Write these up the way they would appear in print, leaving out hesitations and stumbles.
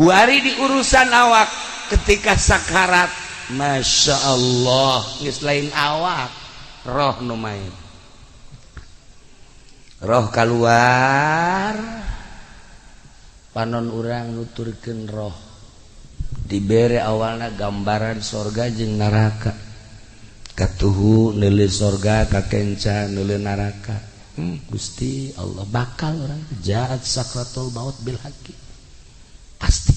Kuari di urusan awak ketika sakarat, Masya Allah, geus lain awak, roh nu main, roh keluar. Panon urang nuturkeun roh dibere awalna gambaran sorga jeung neraka, katuhu neuleuh sorga, kakenca neuleuh neraka. Gusti Allah, bakal orang jaat sakratul maut bil haqqi pasti.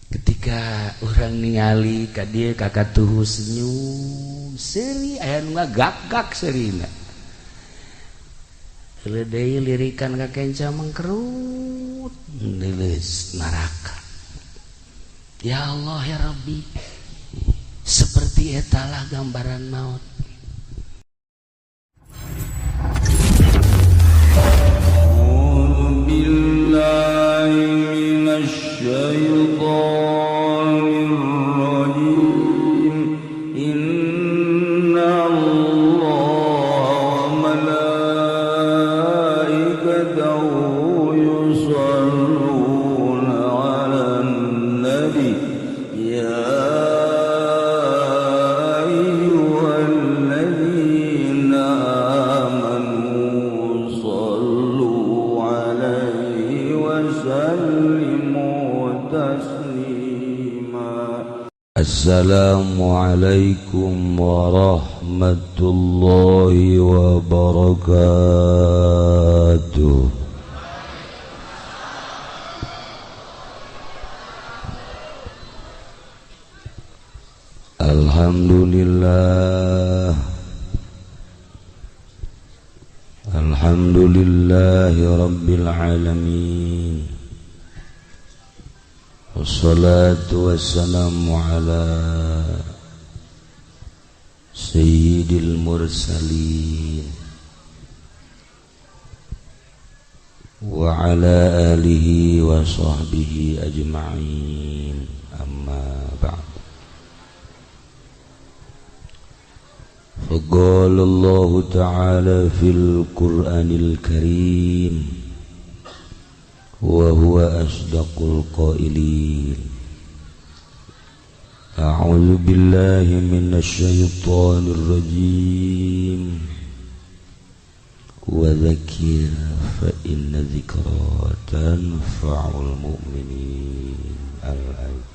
Ketika orang ningali ka dieu, ka katuhu senyum seuri, aya nu ngagak-gak seurina. Deui lirikan ka kenca, mengkerut, neuleus neraka. Ya Allah, ya Rabbi, seperti etalah gambaran maut. أعوذ بالله من الشيطان الرجيم. إن الله وملائكته يصلون على النبي يا أيها الذين آمنوا صلوا عليه وسلموا تسليما. السلام عليكم ورحمة الله وبركاته. الحمد لله، الحمد لله رب العالمين، والصلاة والسلام على سيد المرسلين وعلى آله وصحبه أجمعين، أما بعد. فقال الله تعالى في القرآن الكريم وهو أصدق القائلين: أعوذ بالله من الشيطان الرجيم، وذكر فإن ذكرى تنفع المؤمنين. الآية.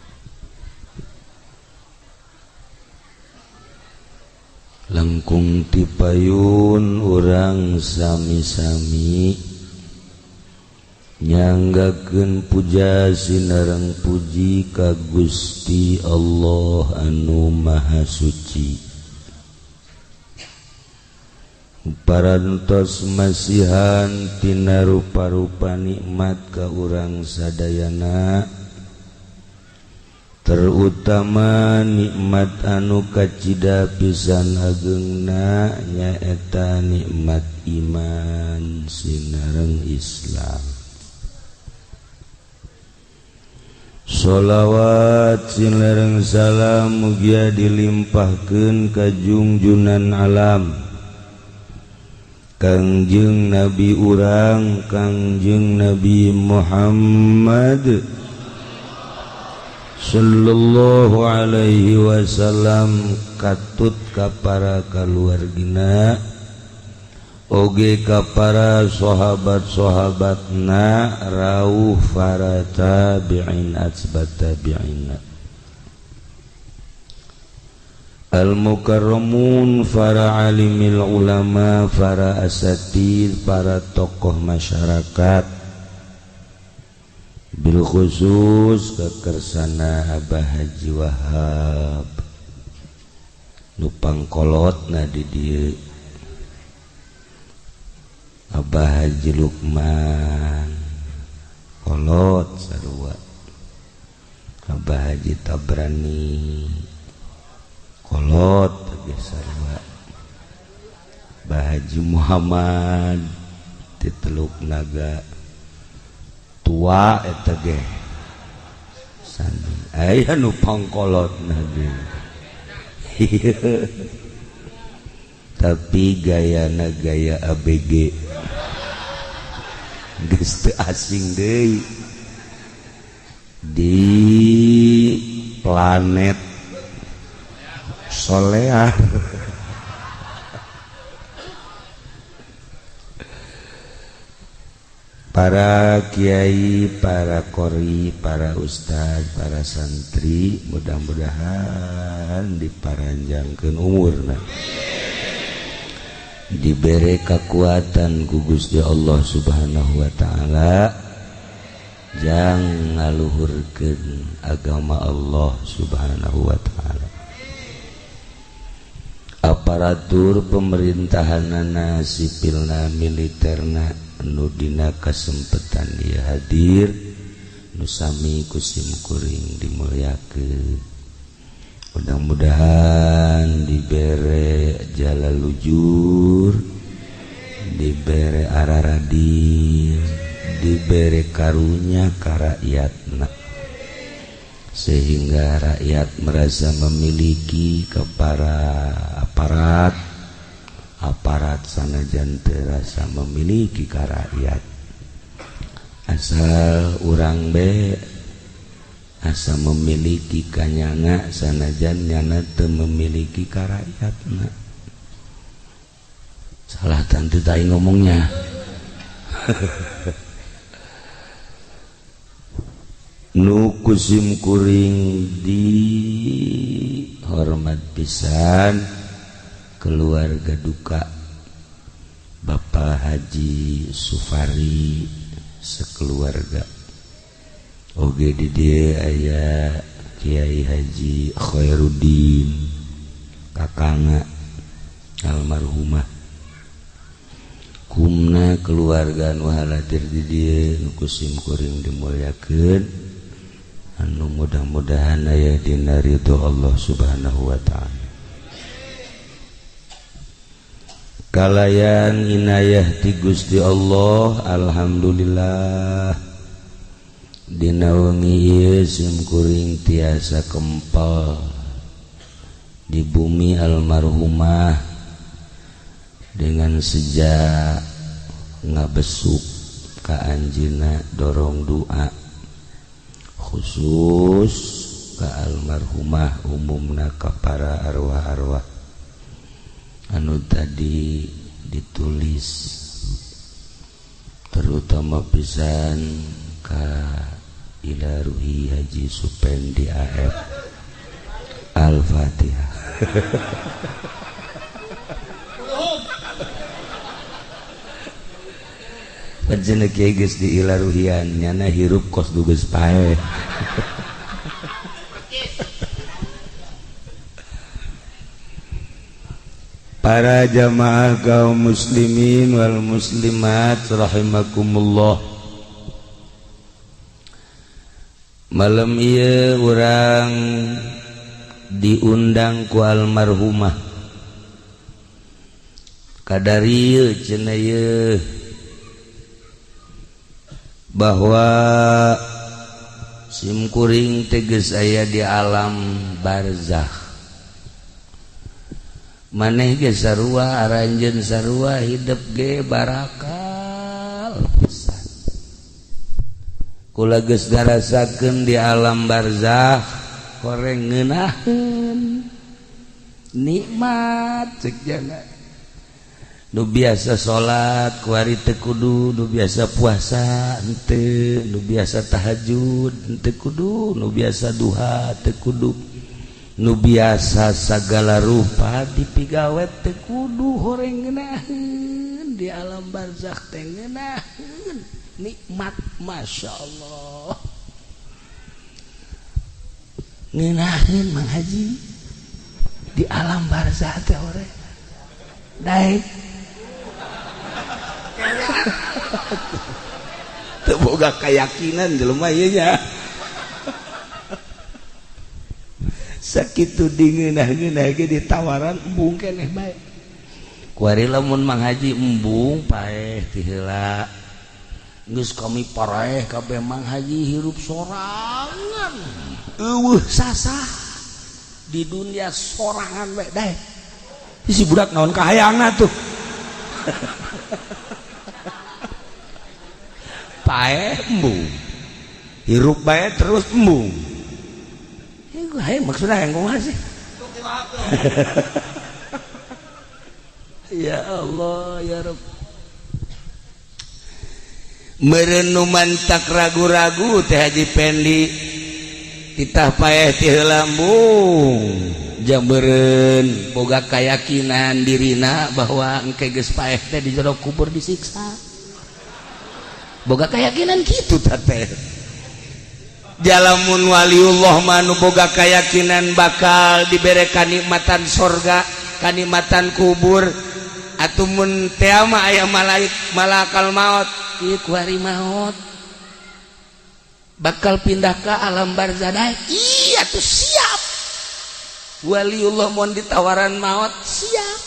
Langkung tipayun urang sami-sami nyanggakeun puja sinareng puji ka Gusti Allah anu Maha Suci, parantos masihan tina rupa-rupa nikmat ka urang sadayana, terutama nikmat anu kacida pisan agengna, nyaeta nikmat iman sinareng Islam. Sholawat sinareng salam mugia dilimpahkeun ka junjunan alam, Kangjeng Nabi urang, Kangjeng Nabi Muhammad Shallallahu Alaihi Wasallam, katut ka para kaluargina oge ka para sahabat-sahabatna, rauh para tabi'in, atsbat tabi'in, al-mukarramun, para alimil ulama, para asatid, para tokoh masyarakat, bil khusus kekersana Abah Haji Wahab nupang kolot na di dieu, Abah Haji Lukman kolot sarua, Abah Haji Tabrani kolot ge sarua, Abah Haji Muhammad ti Teluk Naga tua eta ge sami aya nu pangkolotna ge, tapi gayana gaya ABG, geus teu asing deui. Di planet Solear. Para kiai, para qori, para ustad, para santri, mudah-mudahan diparanjangkeun umurna, dibere kekuatan ku Gusti Allah Subhanahu wa taala, jang ngaluhurkeun agama Allah Subhanahu wa taala. Aparatur pemerintahanana, sipilna, militerna, nu dina kasempetan ieu hadir, nu sami ku sim kuring dimulyakeun. Mudah-mudahan dibere jalan lujur, dibere araradil, dibere karunya ka rakyatna, sehingga rakyat merasa memiliki ke para aparat, aparat sanajan terasa memiliki ka rakyat. Asal urang be asa memiliki kanyana sanajan nyana teu memiliki ka rakyatna. Salah tentu tai ngomongnya. Nu kusim kuring di hormat pisan keluarga duka Bapak Haji Sufari sekeluarga. Oge di dieu aya Kiai Haji Khairuddin kakangna almarhumah. Kumna keluarga nu haladir di dieu nu kusim kuring dimulyakeun, anu mudah-mudahan aya dina ridho Allah Subhanahu wa taala. Kalayan inayah ti Gusti Allah, alhamdulillah dina wengi ieu sim kuring tiasa kempel di bumi almarhumah dengan sejak ngabesuk ka anjeunna dorong doa khusus ka almarhumah, umumna ka para arwah-arwah anu tadi ditulis, terutama pisan ka ila ruhi Haji Supendi AF. Al-Fatihah. Panjenengan kiai geus di ila ruhian nyana hirup kos du geus paeh. Para jamaah kaum muslimin wal muslimat rahimakumullah. Malam ieu urang diundang ku almarhumah. Kadari ieu cenah ieu bahwa sim kuring teh geus aya di alam barzakh. Maneh ge sarua, aranjeun sarua, hidup ge barakal pisan. Kula geus ngarasakeun di alam barzakh koreng ngeunaheun nikmat cek jana. Nu biasa salat kuari teu kudu, nu biasa puasa henteu, nu biasa tahajud henteu kudu, nu biasa duha teu kudu, nu biasa sagala rupa dipigawe teu kudu, horeng ngeunaheun di alam barzakh teh ngeunaheun nikmat, masya Allah ngeunaheun Mang Haji di alam barzakh teh horeng daek. Teu boga keyakinan jelema ieu nya. Sakitu dingeunah-ngeunah ge ditawaran embung keneh bae. Kuari lamun Mang Haji embung paeh ti heula. Geus kami paraeh kabeh Mang Haji hirup sorangan. Eueuh sasah di dunia sorangan we daek. Si budak naon kahayangna tuh. Paeh embung. Hirup bae terus embung. Ieu maksudna yang kumaha sih? Ya Allah ya Rabb. Merenuman tak ragu-ragu teh Haji Pendi titah paeh ti lambung jambeureun boga keyakinan dirina bahwa engke geus paeh teh di jero kubur disiksa. Boga keyakinan kitu teh. Jalamun waliullah manu boga keyakinan bakal dibere kanikmatan sorga, kanikmatan kubur, atuh mun teh mah aya malaik malakal maut, ieu kuari maut bakal pindah ke alam barzah. Iya tuh siap. Waliullah mun ditawaran maut siap,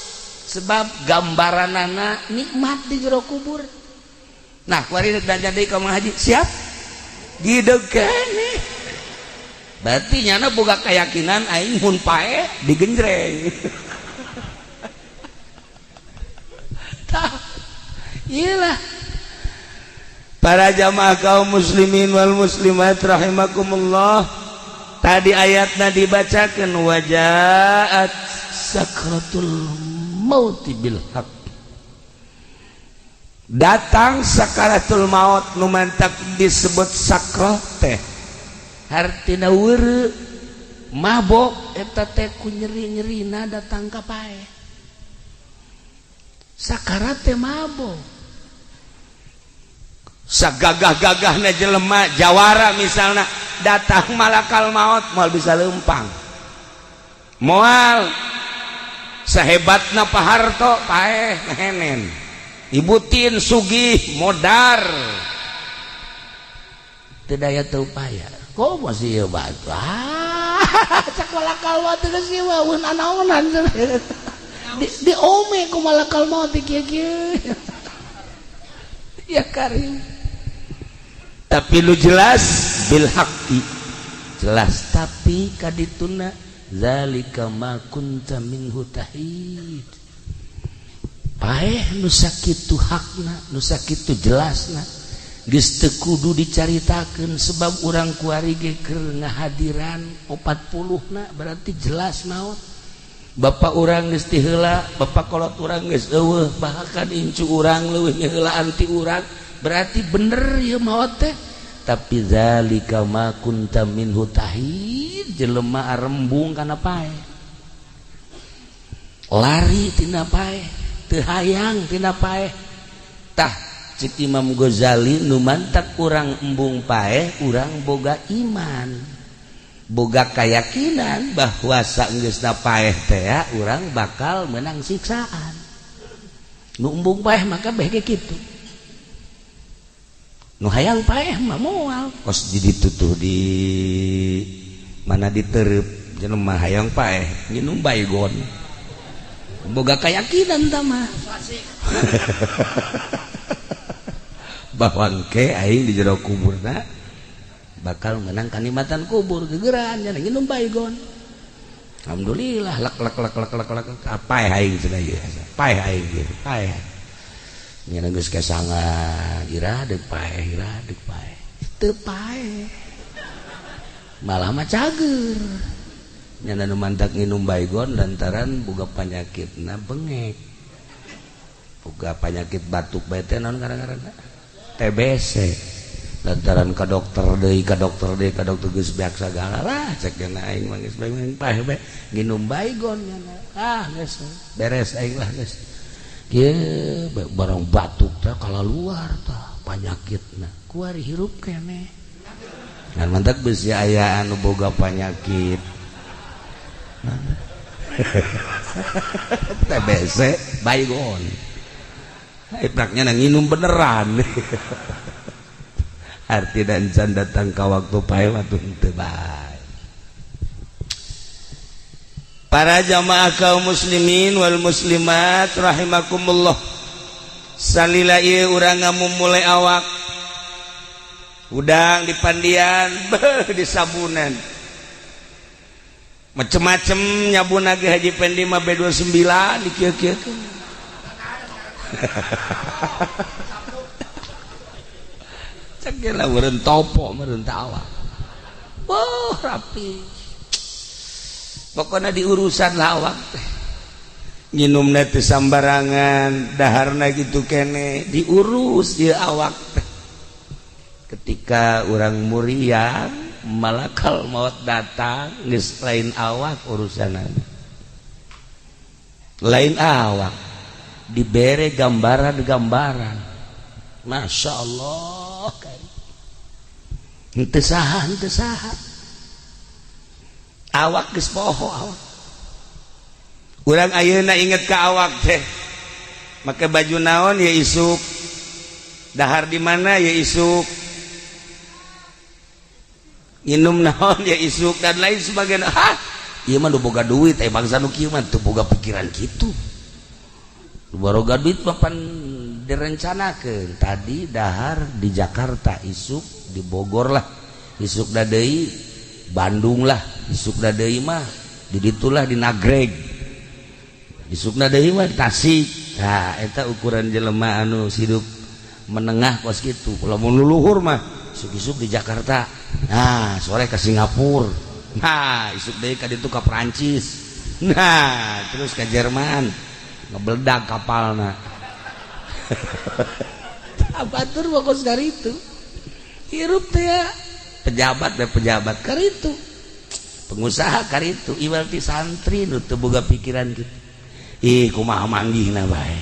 sebab gambaranana nikmat di jero kubur. Nah, kuari rek jadi ka Haji siap? Gideg keneh. Berarti nyana boga keyakinan aing mun pae digenjreng. Tah, iyalah. Para jamaah kaum muslimin wal muslimat rahimakumullah. Tadi ayatna dibacakan wajaat sakratul mauti bil haq. Datang sakaratul maut nu mantak disebut sakrah teh hartina weureu mabok eta teh ku nyeri-nyerina datang ka paeh. Sakarat teh mabok. Sagagah-gagahna jelema jawara misalna datang malakal maut moal bisa lempang. Moal sahebatna Pak Harto paeh ngehenen. Ibu Tin sugih modar teu daya teu upaya. Kok masih ieu batu? Ah, cak malakal maut geus ieu mah eun anaonan. Di ome ku malakal maut kieu-kieu. Ya karim. Tapi lu jelas bil haqqi. Jelas tapi kadituna zalika ma kunta minhu tahid. Paeh nu sakitu hakna, nu sakitu jelasna. Geus teu kudu dicaritakeun sebab urang kuari ge keur ngahadiran 40 na berarti jelas maot. Bapak urang geus ti heula, bapak kolot urang geus eueuh, bahkan incu urang leuwih ngaheulaan ti urang, berarti bener ieu maot teh. Tapi zalika ma kunta minhu tahid, jelema arembung kana paeh. Lari tina paeh, teu hayang tina paeh. Tah cek Imam Ghazali nu mantak urang embung paeh, urang boga iman, boga keyakinan bahwa saenggeusna paeh teh urang bakal menang siksaan. Nu embung paeh maka beh ge kitu. Nu hayang paeh mah moal kos di ditutuh di mana diterep jelema hayang paeh nginum baygon. Boga keyakinan tah mah. Bahwa engke aing di jero kuburna bakal menang kanikmatan kubur gegeran nya nginum baygon. Alhamdulillah lek lek lek lek lek lek paeh aing cenah ieu. Paeh aing ieu, paeh. Nya geus kesangan ira deuk paeh, ira deuk paeh. Teu paeh. Malah mah cager. Nya nu mantak nginum baygon lantaran boga panyakitna bengek. Boga panyakit batuk bae teh naon ngaran-ngaranna? TBC. Lantaran ka dokter deui, ka dokter deui, ka dokter geus beak sagala lah cek dina aing mah geus bae paeh bae nginum baygon nya. Ah geus beres aing lah geus. Kieu barang batuk teh kalaluar tah panyakitna. Kuari hirup keneh. Ngan mantak beusi aya anu boga panyakit TBC baygon. Ipraknya nang nginum beneran. Arti dan can datang ka waktu pae waktu henteu bae. Para jamaah kaum muslimin wal muslimat rahimakumullah. Salila ieu urang ngamumule awak. Udang di pandian, beuh di sabunan. Macem-macem nyabun lagi Haji Pendi mah B29 di kieu-kieu. Cek lah meureun topo meureun teh awak. Wah, rapi. Pokoknya diurusan lah awak teh. Nginumna teu sambarangan, daharna gitu kene, diurus ieu awak teh. Ketika urang muriang, malakal maut datang, geus lain awak urusanana. Lain awak dibere gambaran-gambaran. Masya Allah, henteu saha, henteu saha. Awak geus poho awak. Urang ayeuna inget ka awak teh. Make baju naon ya isuk. Dahar di mana ya isuk. Nginum naon ya isuk dan lain sebagainya. Hah, ieu mah nu boga duit, eh bangsa nu kieu mah teu boga pikiran kitu. Nu boga duit mah pan direncanakeun. Tadi dahar di Jakarta, isuk di Bogor lah, isuk deui Bandung lah, isuk deui mah di ditulah di Nagreg, isukna deui mah di Tasik. Nah, eta ukuran jelema anu hidup menengah kos kitu. Lamun luluhur mah isuk-isuk di Jakarta, nah sore ke Singapura, nah isuk deui ka ditu ka Perancis, nah terus ke Jerman, ngebeledag kapalna. Abatur mah kos itu hirup teh ya. Pejabat teh pejabat karitu, pengusaha karitu, iwal ti santri nu teu boga pikiran gitu. Ih, kumaha manggihna bae.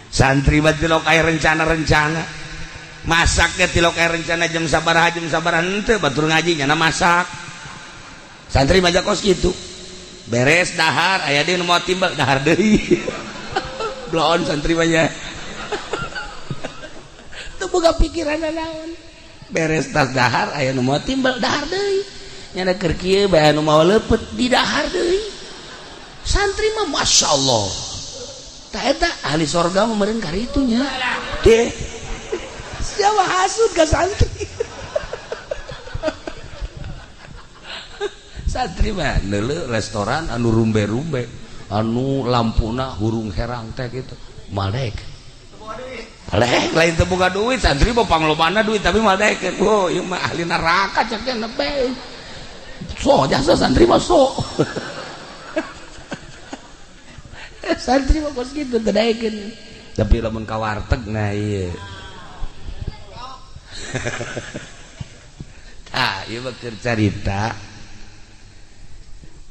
Santri mah tilok aya rencana-rencana. Masaknya tilok aya rencana jam sabaraha henteu, batur ngaji nyana masak. Santri mah kos kitu. Beres dahar aya deui nu mau timbal dahar deui. Bloon santri mah nya. Teu boga pikiran naon. Beres tas dahar aya nu mau timbal dahar deui. Nyana keur kieu bae anu mau leupeut di dahar deui. Santri mah Masya Allah. Tah eta ahli sorga mah meureun karitu nya. Deh. Siapa hasud ka santri? Santri mah neuleuh restoran anu rumbe-rumbe, anu lampuna hurung herang teh gitu. Malek. Malek lain teu boga duit, santri mah panglobana duit tapi malek. Oh, ieu mah ahli neraka cek teh nepe. So jasa santri mah so. Santri mah kos kitu teu daekeun. Tapi lamun ka warteg nah ieu. Tah, ieu mah keur carita.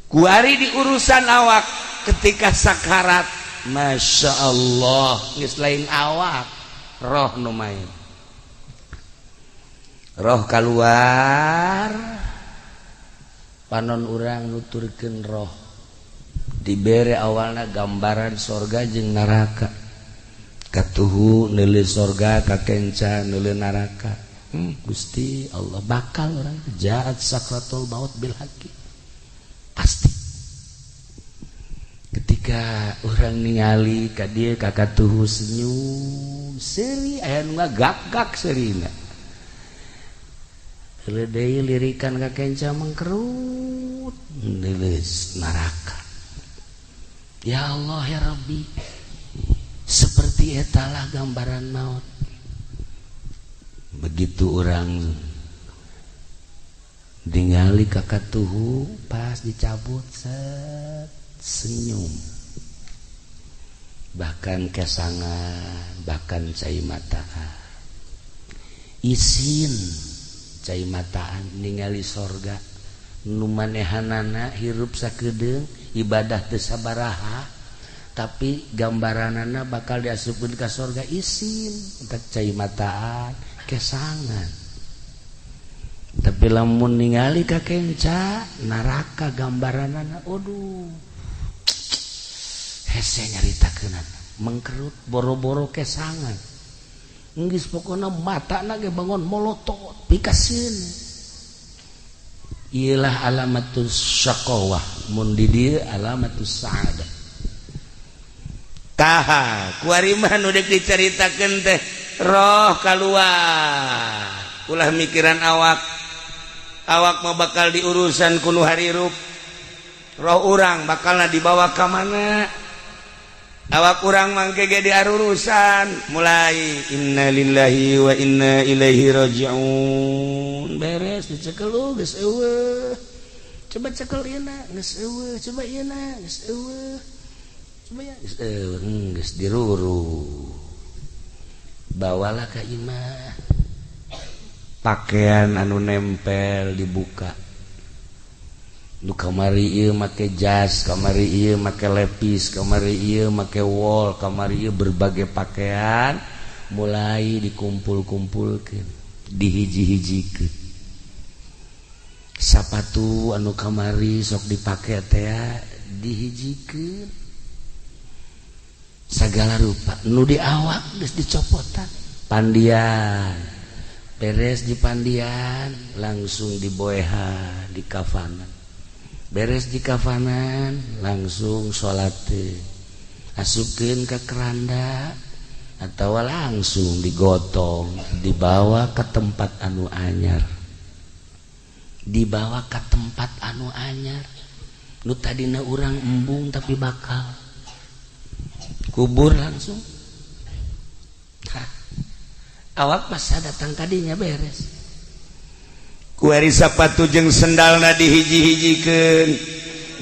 Kuari di urusan awak ketika sakarat, Masya Allah, geus lain awak, roh nu main. Roh keluar, panon urang nuturkeun roh. Dibere awalna gambaran sorga jeung neraka. Katuhu neuleuh sorga, kakenca neuleuh neraka. Gusti Allah bakal orang jaat sakratul maut bil haqqi. Pasti. Ketika orang ningali ka dieu ka katuhu senyum, seuri aya nu ngagak-gak seurina. Deuleu deui lirikan ka kenca mengkerut, neuleuh neraka. Ya Allah ya Rabbi, seperti etalah gambaran maut. Begitu orang ningali kakak tuhu pas dicabut set senyum, bahkan kesangan, bahkan cai mataan, isin cai mataan ningali sorga nu manehanana hirup sakedeung ibadah teu sabaraha tapi gambaranana bakal diasupkeun ka sorga isin entak cai mataan kesangan. Tapi lamun ningali ka kenca neraka gambaranana aduh hese nyaritakeunana mengkerut boro-boro kesangan geus pokona matana ge bangun molotot pikaseun. Iyalah alamatus syaqawah mun di dieu alamatus sa'adah. Taha kuari mah nu deuk dicaritakeun teh roh kaluar ulah mikiran awak. Awak mah bakal diurusan ku nu harirup, roh urang bakalna dibawa ka mana. Awak kurang mangke ge diarurusan, mulai innalillahi wa inna ilaihi rajiun. Beres dicekel, oh, geus eueuh. Coba cekel ieu, geus eueuh. Coba ieu, geus eueuh. Coba ya, geus eueuh. Geus diruru, bawalah ka imah. Pakaian anu nempel dibuka. Nu kamari ieu make jas, kamari ieu make lepis, kamari ieu make wol, kamari ieu berbagai pakaian mulai dikumpul-kumpulkeun, dihiji-hijikeun. Sapatu anu kamari sok dipake teh dihijikeun. Segala rupa nu di awak geus dicopotan, pandian. Beres di pandian, langsung diboehan, di kafanan. Beres di kafanan, langsung salat, asupkeun ke keranda atau langsung digotong, dibawa ke tempat anu anyar, dibawa ke tempat anu anyar. Nu tadina urang embung, tapi bakal kubur langsung. Hah. Awak masa datang tadinya beres. Kuari sapatu jeung sendalna dihiji-hijikeun,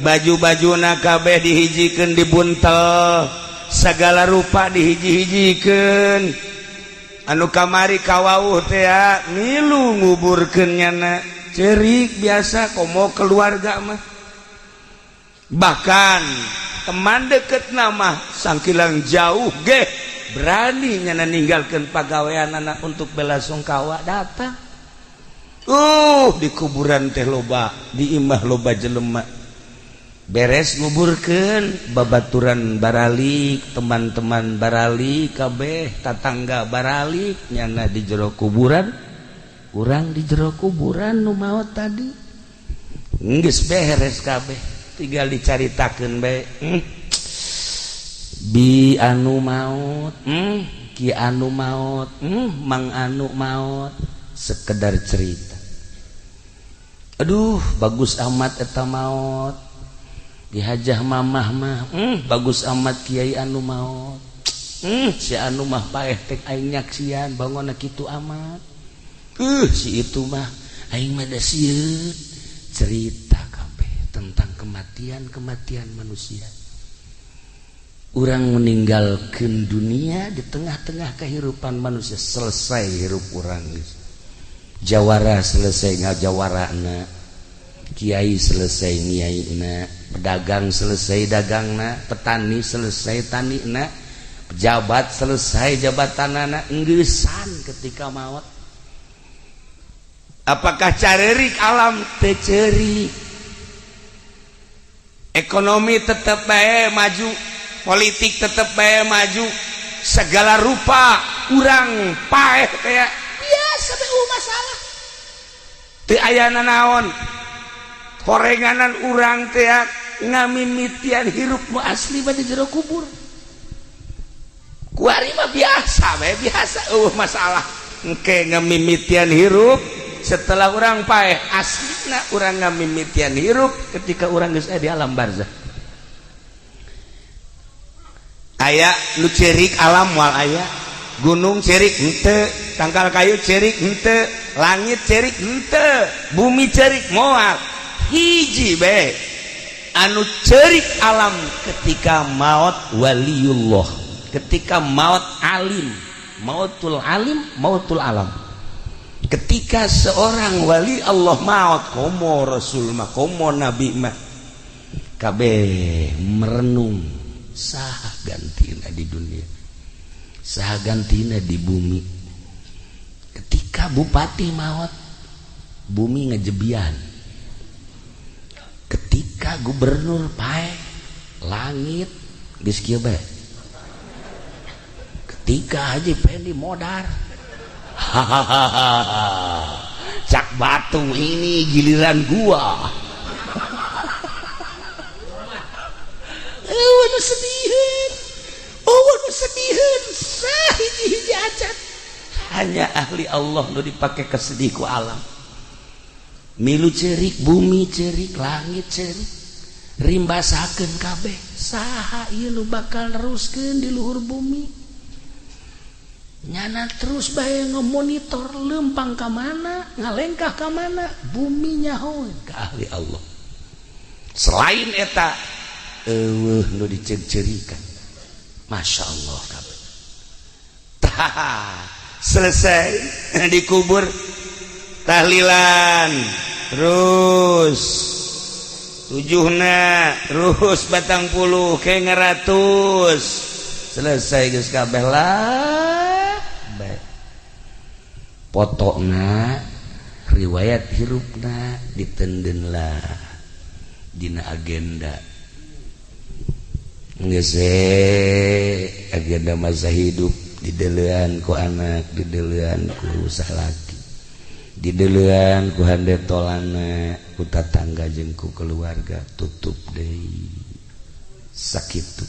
baju-bajuna kabeh dihijikeun, dibuntel, segala rupa dihiji-hijikeun. Anu kamari kawauh teh milu nguburkeun nyana, cerik biasa komo keluarga mah, bahkan teman deket nama sangkilang jauh ge berani nyana ninggalkan pagawean anak untuk bela sungkawa datang. Di kuburan teh loba, di imah loba jelema. Beres nguburkeun, babaturan baralik, teman-teman baralik kabeh, tatangga baralik. Nyana di jero kuburan, urang di jero kuburan nu maot tadi. Geus beres kabeh, tinggal dicaritakeun bae. Bi anu maut, ki anu maut, mang anu maut, sekedar cerita. Aduh, bagus amat eta maut, dihajah mamah mah. Bagus amat kiai anu maut. Si anu mah paeh tek aing nyaksian bangun kitu amat. Si itu mah aing mah da sieun. Cerita kabeh tentang kematian-kematian manusia. Urang meninggalkan dunia di tengah-tengah kehidupan manusia, selesai hirup urang. Jawara selesai ngajawarana, kiai selesai ngiaina, pedagang selesai dagangna, petani selesai tanina, pejabat selesai jabatanana, enggesan ketika maut. Apakah carerik alam? Teu ceurik. Ekonomi tetap bae maju, politik tetap bae maju, segala rupa. Urang paeh kayak biasa bae, masalah. Teu aya nanaon horenganan. Urang teh ngamimitian hirup nu asli mah di jero kubur. Kuari mah biasa bae, biasa, masalah. Engke ngamimitian hirup setelah urang paeh, aslina urang ngamimitian hirup ketika urang geus di alam barzah. Aya nu cerik alam? Moal aya. Gunung cerik henteu, tangkal kayu cerik henteu, langit cerik henteu, bumi cerik moal. Hiji be anu cerik alam ketika maut waliullah, ketika maut alim, mautul alim, mautul alam. Ketika seorang wali Allah maut, komo rasul mah, komo nabi mah, kabeh merenung, saha gantina di dunia, saha gantina di bumi. Ketika bupati maut, bumi ngejebian. Ketika gubernur paeh, langit geus kieu bae. Ketika Haji Pendi modar, hahaha, cak batu, ini giliran gua. Oh, nu sediheun, oh, nu sediheun sahiji-hiji acan. Hanya ahli Allah nu dipake kesedih ku alam. Milu cerik bumi, cerik langit, cerik. Rimbasakeun kabeh, saha ieu nu bakal neruskeun di luhur bumi? Nyana terus bae ngemonitor lempang ka mana, ngalengkah ka mana, bumi nyaho ka ahli Allah. Selain eta eueuh nu diceuk-ceurikan. Masya Allah kabeh. Tah, selesai dikubur, tahlilan terus tujuhna, terus 40 ke 100, selesai geus kabeh lah. Baik. Potongna riwayat hirupna ditenden lah dina agenda geus, agenda masa hidup didelean ku anak, didelean ku salaki, didelean ku hande tolana, ku tatangga jeung ku keluarga, tutup deui. Sakitu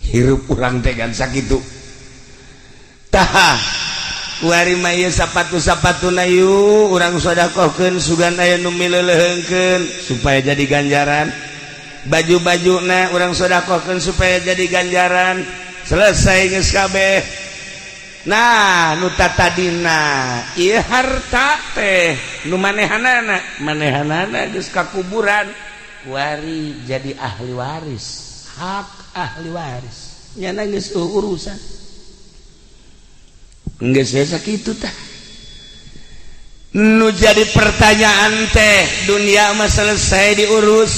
hirup urang teh kan, sakitu. Tah, kuari mah ieu sapatu-sapatuna yu urang sodakohkeun, sugan aya nu mileuleheungkeun supaya jadi ganjaran. Baju-bajuna urang sodakohkeun supaya jadi ganjaran. Selesai geus kabeh. Nah, nu tadina ieu harta teh nu manehanana manehanana geus ka kuburan, kuari jadi ahli waris, hak ahli waris nyana geus urusan. Geus we sakitu tah. Nu jadi pertanyaan teh, dunia mah selesai diurus,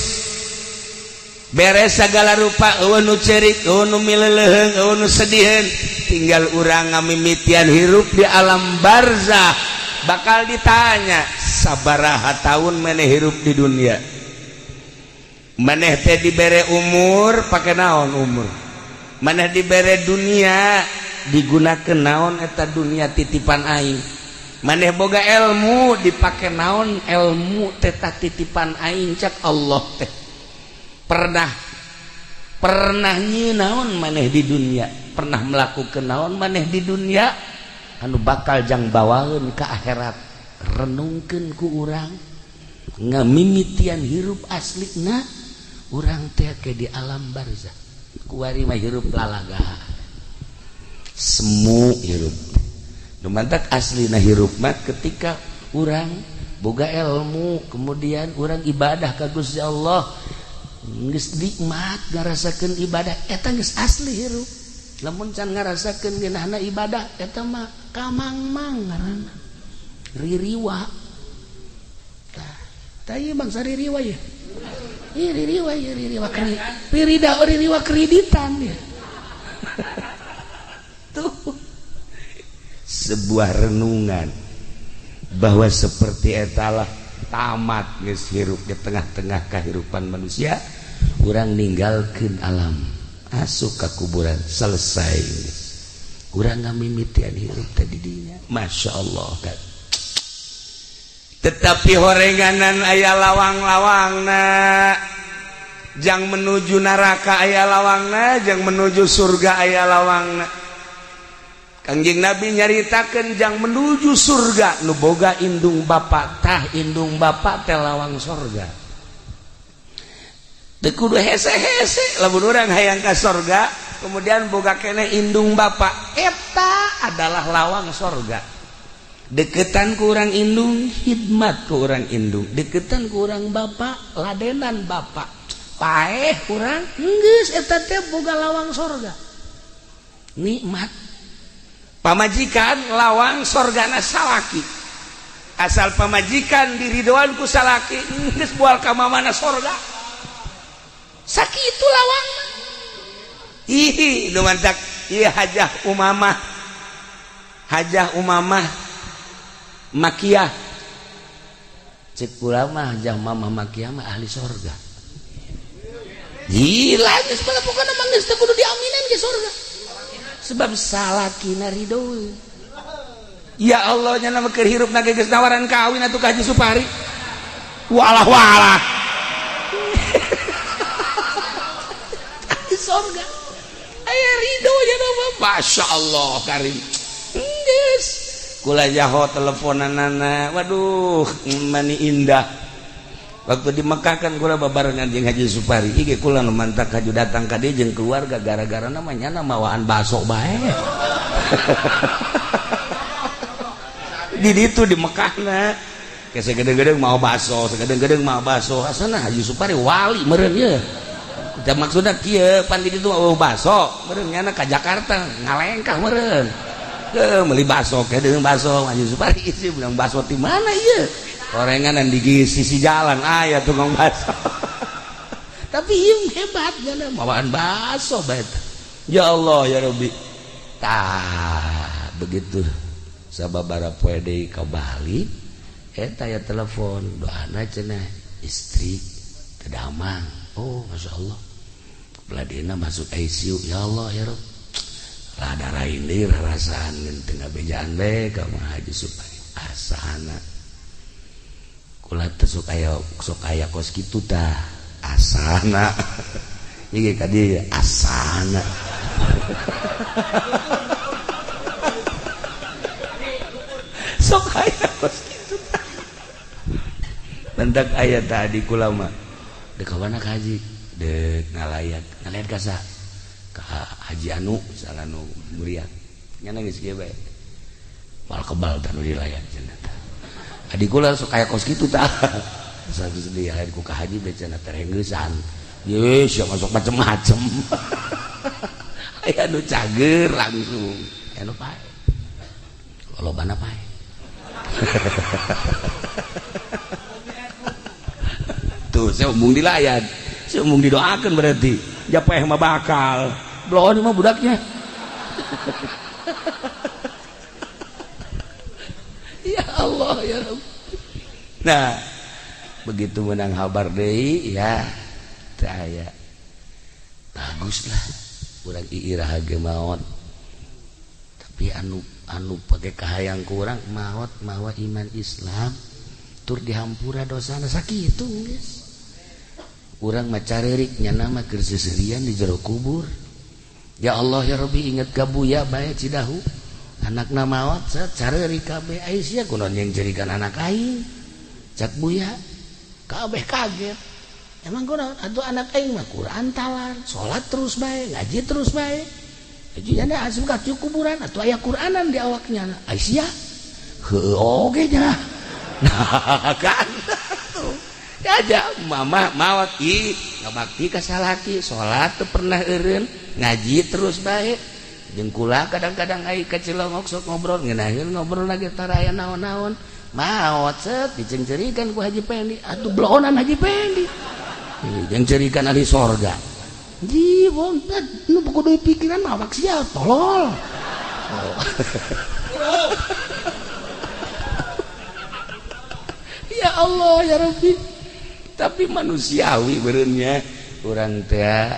beres segala rupa, eueuh nu cerik, eueuh nu mileleuheung, eueuh nu sediheun. Tinggal urang ngamimitian hirup di alam barzah. Bakal ditanya, sabaraha tahun maneh hirup di dunia? Maneh teh dibere umur, pake naon umur? Maneh dibere dunia, digunakan naon eta dunia titipan aing? Maneh boga ilmu, dipake naon ilmu teta titipan aing? Cak Allah teh, pernah pernah nyi naon maneh di dunia? Pernah melakukan naon maneh di dunia anu bakal jang bawaeun ke akhirat? Renungkeun ku urang ngamimitian hirup aslina urang teh ke di alam barzah. Kuari mah hirup lalaga, Semu hirup. Nu mantak aslina hirup mah ketika urang boga ilmu, kemudian urang ibadah ka Gusti Allah, geus nikmat ngarasakeun ibadah, eta geus asli hirup. Lamun can ngarasakeun ngeunahna ibadah, eta mah kamangmang ngaranna, ririwa. Tah, tah, ieu bangsa ririwa ya. Ih, ririwa ya, ririwa kri, ririda, ririwa kreditan ya. Tuh sebuah renungan bahwa seperti etalah tamat geus hirup di tengah-tengah kehidupan manusia. Urang ninggalkeun alam, asup ka kuburan, selesai. Urang ngamimitian hirup tadi dinya. Masya Allah kan. Tetapi horenganan aya lawang-lawangna jang menuju neraka, aya lawangna jang menuju surga, aya lawangna. Kangjeng Nabi nyaritakeun jang menuju surga nu boga indung bapak. Tah, indung bapak teh lawang sorga. Teu kudu hese-hese. Lamun urang hayang ka sorga, kemudian boga keneh indung bapak, eta adalah lawang sorga. Deketan ku urang indung, khidmat ku urang indung. Deketan ku urang bapak, ladenan bapak, paeh urang geus, eta teh boga lawang sorga, nikmat. Pamajikan lawang sorgana salaki. Asal pamajikan diridoan ku salaki, geus bual ka mana sorga. Sakitu lawang. Ih, nu mantak ieu Hajah Umamah, Hajah Umamah Makiyah. Cek kula mah Hajah Mamah Makiyah mah ahli sorga. Gila geus, pokokna mah geus teu kudu diaminan ke sorga. Sebab salakina ridho. Ya Allah, nya nama keur hirup na geus nawaran kawin atuh ka Haji Supari. Walah walah. Ahli sorga. Aya ridho nya nama. Masya Allah karim. Geus. Kula jaho teleponanana. Waduh, mani indah. Waktu di Mekah kan kula babarengan jeung Haji Supari. Ieu kula nu mantak haju datang ka dieu jeung keluarga gara-gara namanya mawaan baso bae. Di ditu di Mekahna. Ke segede-gede mau baso, segede-gede mau baso. Asana Haji Supari wali meureun ye. Da maksudna kieu pan di ditu mau baso, meureun nyana ka Jakarta ngalengkah meureun. Heuh meuli baso, kedeung baso Haji Supari sih bilang baso di mana ieu? Orengan di sisi jalan aya tukang baso. Tapi ieu hebat nyana mawaan baso bae. Ya Allah ya Rabbi. Tah begitu sababara poe deui ka Bali eta ya telepon doana cenah istri teu damang. Oh Masya Allah. Beladina masuk ICU ya Allah ya Rabb. Rada rain deui rarasaan ngan teu ngabejaan bae ka Haji Supari asana. Kula teh sok aya kos kitu tah asana. Ieu ka dieu asana. Sok aya kos kitu tah. Mendak aya tadi kula mah dek ka mana ka haji dek ngalayat ngalayat ka saha ka Haji Anu salah nu muriat nya geus kieu bae moal kebal tah nu dilayat cenah tah. Adik kula sok aya kos kitu tah. Satu sedih lain ku ka haji bae cenah terenggeusan. Ye sia masuk macem-macem. Aya nu cager langsung, aya nu pae. Lolobana pae. Tuh saya umung dilayan, saya umung didoakeun berarti. Japaeh mah bakal. Bloon mah budaknya. Ya Allah ya Rabb. Nah, begitu menang kabar deui ya teu aya. Baguslah urang iirah ge maot. Tapi anu pake kahayang ku urang maot mawa iman Islam tur dihampura dosana sakitu geus. Urang mah careurik nyana mah keur seuseurian di jero kubur. Ya Allah ya Rabbi inget ka Buya bae Cidahu. Anakna maot careurik kabeh ai sia kunaon yang jerikan anak aing. Cak Buya kabeh kaget. Emang kunaon atuh anak aing mah Quran talar, salat terus bae, ngaji terus bae. Jadi nya asup ka kuburan atuh aya Quranan di awaknya. Ai sia heueuh oge nya. Nah kan aja mama maot ih ngabakti ka salaki, salat teu pernah eureun, ngaji terus bae. Jeung kula kadang-kadang ai ka Cilongok sok ngobrol ngeunaheun ngobrol lagi tara aya naon-naon. Maot set dicengcerikan ku Haji Pendi, atuh blohonan Haji Pendi. Jeung cerikan ahli sorga. Ji wong nu kudu pikiran awak sia tolol. Oh. Ya Allah ya Rabbi. Tapi manusiawi beureunya urang teh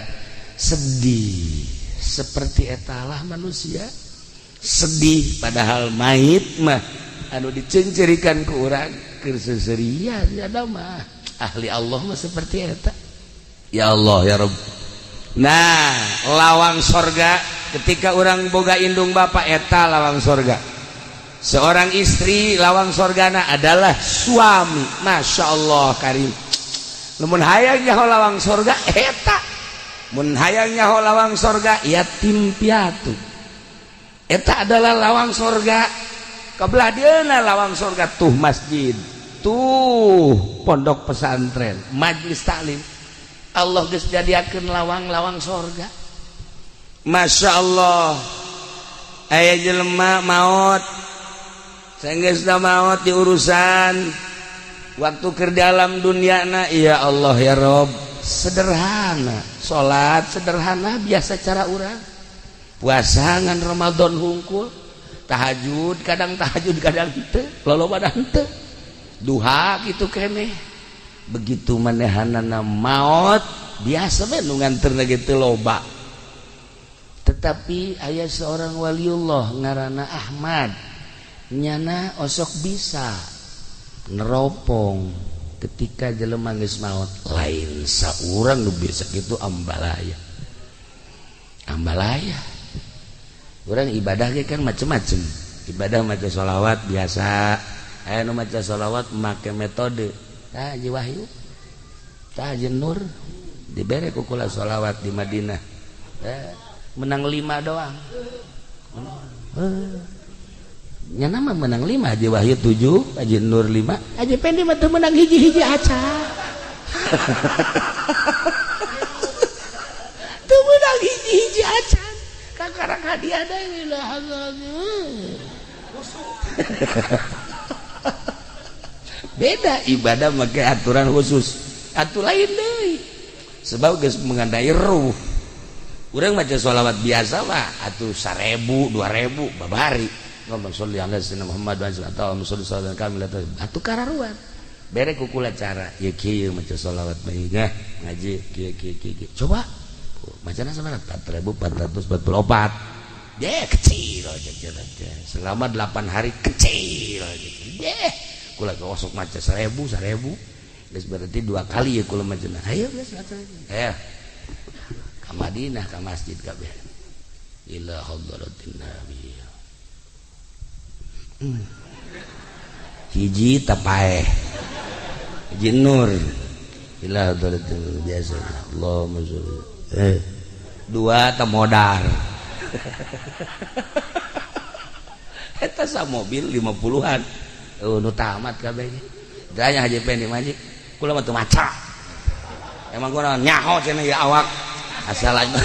sedih. Seperti etalah manusia sedih padahal mayit mah anu dicencerikan ku urang keur seuseurian ada mah ahli Allah mah seperti eta. Ya Allah ya Rabb. Nah, lawang sorga ketika urang boga indung bapa eta lawang sorga. Seorang istri lawang sorgana adalah suami. Masya Allah karim. Lamun hayang nyaho lawang sorga eta. Mun hayang nyaho lawang sorga yatim piatu. Eta adalah lawang sorga. Kabelah dieuna lawang sorga tuh masjid, tuh pondok pesantren, majlis taklim. Allah geus jadiakeun lawang-lawang sorga. Masya Allah. Aya jelema maot, sanggeusna maot diurusan waktu keur dalam duniana ya Allah ya Rob sederhana, salat sederhana biasa cara urang, puasa ngan Ramadan hungkul, tahajud kadang henteu, loloba henteu, duha kitu keneh. Begitu manehanana maot biasa we nu nganterna ge teu loba. Tetapi aya seorang waliullah ngaranna Ahmad, nyana osok bisa neropong ketika jelema geus maot. Lain saurang nu bisa kitu ambalaya. Ambalaya. Urang ibadah ge kan macem-macem. Ibadah maca sholawat biasa. Aya nu maca sholawat make metode. Tah Haji Wahyu. Tah Nur dibere ku kula sholawat di Madinah. Menang 5 doang. Nya nama menang 5, Haji Wahyu 7, Haji Nur 5, Haji Pendi mah teu menang hiji-hiji aca. Teu menang hiji-hiji aca. Kakarak hadiah deui lah. Beda ibadah make aturan khusus. Atuh lain deui. Sebab geus mengandai ruh. Urang maca sholawat biasa mah atuh 1000, 2000 babari. Allahumma sholli ala sayyidina Muhammad wa ala alihi wa sahbihi. Atuh kararuan. Bere ku kula cara ieu kieu maca sholawat mah ngaji kieu kieu kieu. Coba macana sabaraha 4444. Deh kecil selama 8 hari kecil. Deh kula gosok maca 1000 1000. Geus berarti 2 kali ya kula macana. Ayo geus ayo. Ka Madinah ka masjid kabeh. Ila hadratin nabi. Hiji tapaeh. Hiji nur. Ila hadratin biasa. Allahumma sholli. 2 temodar. Eta sa mobil 50-an. Nu tamat kabeh. Tanya Haji Pendi mah kula mah teu maca. Emang kula nyaho cenah ieu awak. Asal aja.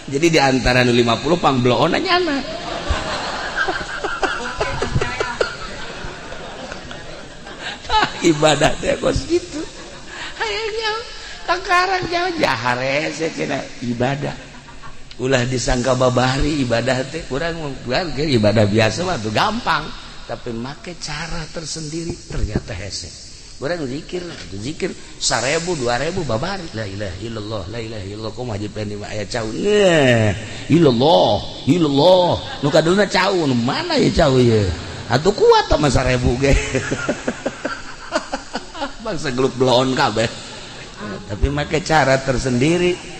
Jadi di antara nu 50 pangbloona nyana. Ibadah teh kos kitu. Hayang nyaho kakarang nyaho jaharese cenah ibadah. Ulah disangka babari ibadah teh kurang ibadah biasa mah tuh gampang, tapi make cara tersendiri ternyata hese. Urang zikir, zikir 1000 2000 babari la ilaha illallah la ilaha illallah kumaha Haji Pendi mah aya cau. Nah, illallah illallah nu kadulna cau nu mana ya cau ieu? Atuh kuat mah 1000 ge. Bangsa geluk bloon kabeh. Tapi make cara tersendiri.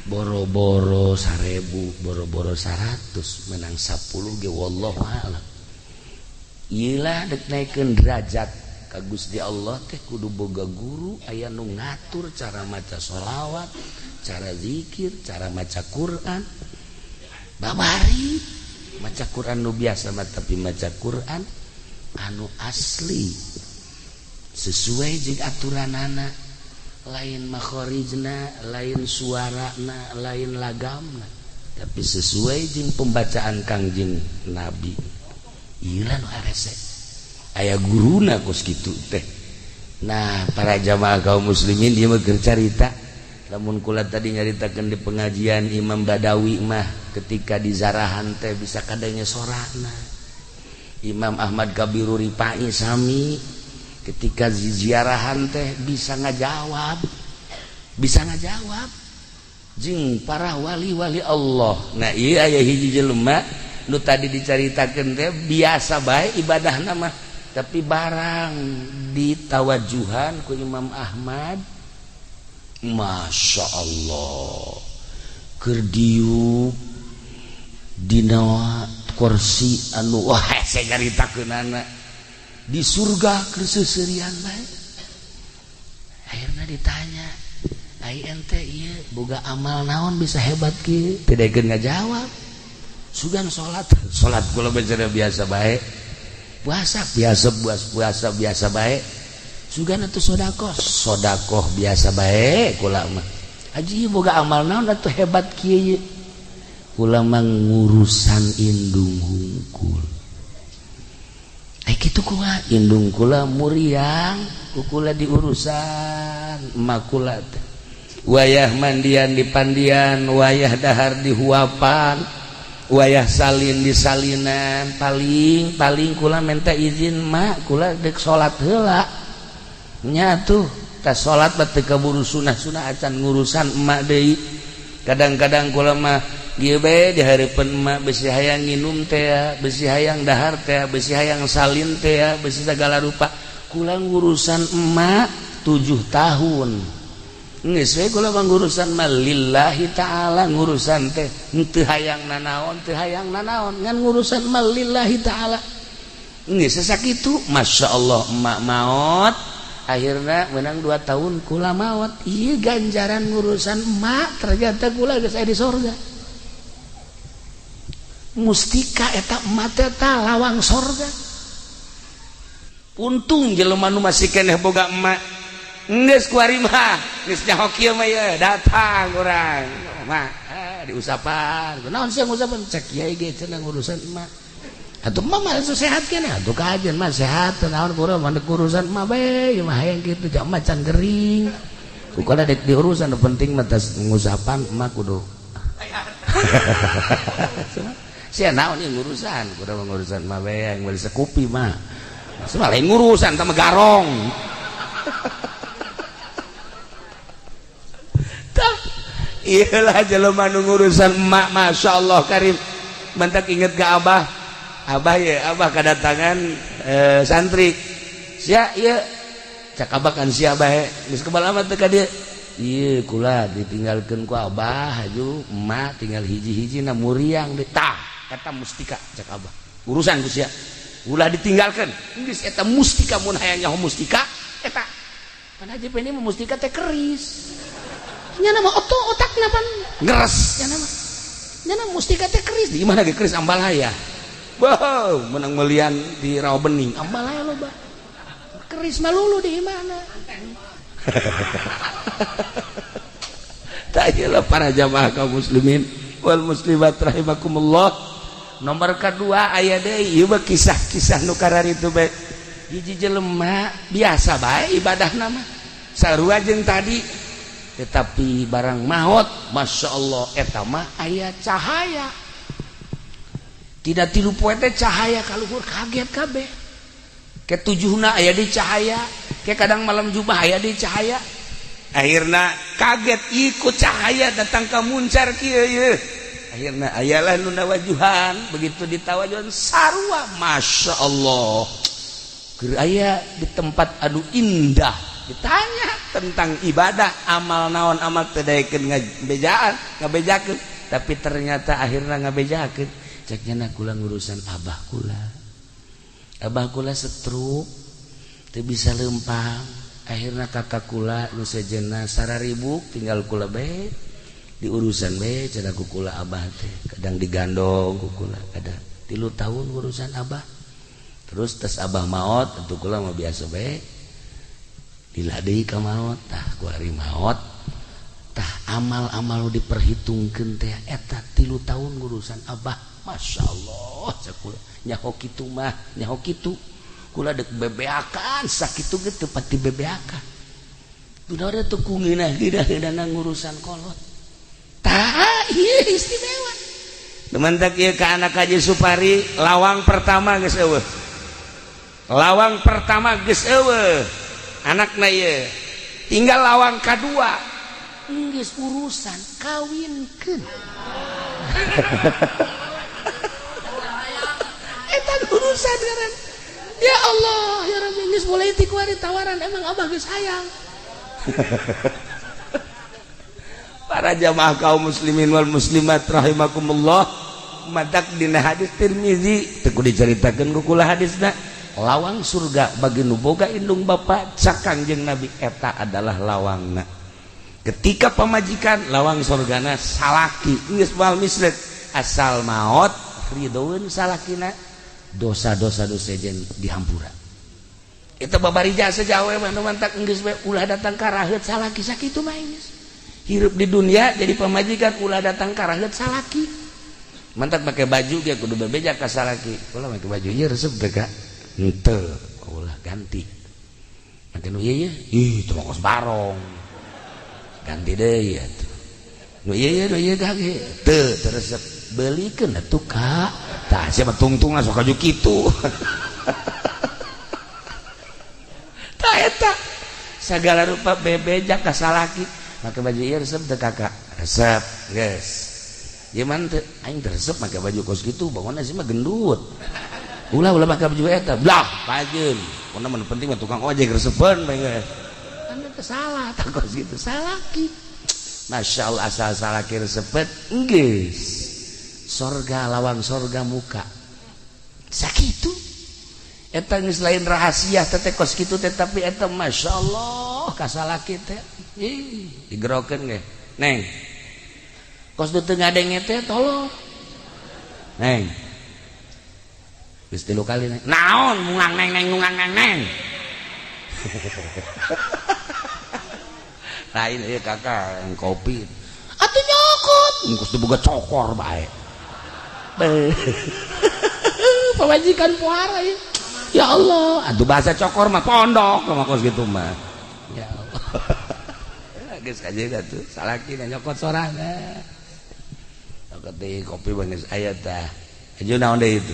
Boro-boro 1000, boro-boro 100, menang 10 ge wallahu a'lam. Ieu lah dek naikeun derajat ka Gusti Allah teh kudu boga guru aya nu ngatur cara maca sholawat, cara zikir, cara maca Quran. Babari maca Quran nu biasa mah tapi maca Quran anu asli sesuai jeung aturanana. Lain makhorijna, lain suarana, lain lagamna, tapi sesuai jeung pembacaan Kangjeng Nabi. Ieu lah nu harese. Aya guruna kos kitu teh. Nah, para jamaah kaum muslimin ieu mah keur carita. Lamun kula tadi nyaritakeun di pengajian Imam Badawi mah ketika di zarahan teh bisa kadangnya sorana. Imam Ahmad Kabiru Ripai sami ketika ziarahan teh bisa ngajawab jeung para wali-wali Allah. Nah ieu aya hiji jelema nu tadi dicaritakeun teh biasa bae ibadahna mah, tapi barang ditawajuhan ku Imam Ahmad, Masya Allah keur diuk dina kursi anu wah hese nyaritakeunana di surga keur seuseurian bae. Akhirna ditanya, ai ente ieu boga amal naon bisa hebat kieu? Teu daekeun ngajawab. Sugan salat, salat kula bicara biasa bae. Puasa biasa puasa biasa bae. Sugan atuh sedekah, sedekah biasa bae kula mah. Haji boga amal naon atuh hebat kieu ieu? Kula mah ngurusan indung hungkul. Kitu kumaha indung kula muriang ku kula diurusan emak kula teh. Wayah mandian di pandian, wayah dahar di huapan, wayah salin di salinan, paling paling kula minta izin mak kula dek salat heula. Nya tuh tas salat mah teu kaburu sunah-sunah acan ngurusan emak deui. Kadang-kadang kula mah ieu bae di hareupeun emak besi hayang nginum teh, besi hayang dahar teh, besi hayang salin teh, besi segala rupa. Kula ngurusan emak 7 tahun. Geus we kula mah ngurusan mah lillahi ta'ala, ngurusan teh teu hayang nanaon, teu hayang nanaon, ngan ngurusan mah lillahi ta'ala. Geus sakitu, masyaallah emak maot, Akhirna menang 2 tahun kula maot. Ieu ganjaran ngurusan emak ternyata kula geus aya di sorga. Mustika eta emak teh lawang sorga. Untung jelema nu masih keneh boga emak. Geus kuari mah, geus nyaho kieu mah ye, datang urang. Mak, diusapan. Naon sih ngusapan? Cek kiai ge cenah ngurusan emak. Atuh emak mah sehat keneh, atuh kajen mah sehat, naon kurang mah urusan emak bae, ieu mah hayang kitu jak emak can gering. Kukala dek diurusan nu penting mah tas ngusapan emak kudu. Sia naon ieu ngurusan, kudu ngurusan emak bae yang meuli sekupi mah. Semua lain ngurusan tah garong. Tah iyalah jelema nu ngurusan emak masyaallah karim. Mantak inget ke abah. Abah ya, abah kedatangan santri. Sia ieu cak abah kan sia bae. Geus kebal amat teh ka dieu. Ieu kula ditinggalkeun ku abah haju emak tinggal hiji-hiji na muriang deui. Tah eta mustika cak abah. Urusan ku sia. Ulah ditinggalkeun. Geus eta mustika mun hayang nyaho mustika eta. Pan haji ini mah mustika teh keris. Nya nama oto otakna pan ngeres. Nya nama. Nya nama mustika teh keris. Di mana ge keris ambalaya? Wow, menang melian di Rawa Bening. Ambalaya loba. Keris malulu di mana? Tak jelas para jamaah kaum muslimin wal muslimat rahimakumullah. Nomor kedua aya deui ieu mah kisah-kisah nu kararitu bae. Hiji jelema biasa bae ibadahna mah. Sarua jeung tadi. Tetapi barang maot, Masya Allah eta mah aya cahaya. Tidak tilu poe teh cahaya kaluhur kaget kabeh. Ketujuhna aya di cahaya, ke kadang malam jubah aya di cahaya. Akhirna kaget ikut cahaya datang ka muncar kieu ieu. Akhirna ayalah nu nawajuhan, begitu ditawajuhan sarua Masya Allah. Keur aya di tempat anu indah, ditanya tentang ibadah, amal naon amal teu daekeun ngabejaan, ngabejakeun, tapi ternyata akhirna ngabejakeun. Cek nya kula ngurusan abah kula. Abah kula setruk teu bisa lempang. Akhirna kakak kula nu sejenna sararibuk tinggal kula bae diurusan bae cenah ku kula abah teh. Kadang digandong ku kula, kadang 3 tahun urusan abah. Terus tes abah maot atuh kula mah biasa bae. Lila deui ka maot, tah ku ari maot. Tah amal-amal nu diperhitungkeun teh eta 3 tahun ngurusan abah. Masya Allah cek kula nyaho kitu mah nyaho kitu kula dek bebeakan sakitu ge teu pati bebeakan dunawe teu ku ngeunah-ngeunah ngurusan kolot tah ieu istimewa. Demantak ieu ka anak Haji Supari lawang pertama geus eueuh. Lawang pertama geus eueuh anakna ieu tinggal lawang kadua geus urusan kawinkeun. Eta urusan ngaran. Ya Allah, ya Rabbi geus mulai ti kuari tawaran emang abah geus hayang. Para jamaah kaum muslimin wal muslimat rahimakumullah, matak dina hadis Tirmizi teu kudu dicaritakeun ku kula hadisna. Lawang surga bagi nu boga indung bapa cak Kangjeng Nabi eta adalah lawangna. Ketika pamajikan lawang surgana salaki geus moal mislet asal maot ridhoeun salakina dosa-dosa nu sejen dihampura. Eta babari jasa jawe mah nu mantak geus we ulah datang ka raheut salaki sakitu mah geus. Hirup di dunia jadi pamajikan ulah datang ka raheut salaki. Mantak make baju ge kudu bebeja ka salaki. Ulah make baju ieu resep teh ka? Henteu, ulah ganti. Make nu ieu ih teu kos barong. Ganti deui atuh. Nu ieu nu ieu kage teu teu resep. Belikeun atuh ka. Tah sia mah tungtungna sok aju kitu. Tah eta sagala rupa bebeja ka salaki. Make baju ieu resep teu kakak? Resep, geus. Ieu mah teu aing teu resep make baju kos kitu, bangunna sih mah gendut. Ulah ulah make baju eta. Blah, pajeun. Pokona mah nu penting mah tukang ojek resepeun bae geus. Kan teu salah tah kos kitu salaki. Masya Allah asal salaki resepet geus. Sorga lawang sorga muka. Sakitu. Eta geus lain rahasia teh kos kitu teh, tapi eta masyaallah kasalaki teh. Ih, digerokeun ge. Neng. Kos teu ngadenge teh tolong. Neng. Geus 3 kali neng. Naon mungang neng neng mungang neng neng. Lain ieu kakak yang kopi. Atuh nyokot, geus diboga cokor bae. Pamajikan puara ya. Ya Allah, atuh bahasa cokor mah pondok mah kos kitu mah. Ya Allah. Geus kajeun atuh salaki nyokot sorangan. Nyokot deui kopi mah geus aya tah. Aja naon deui itu.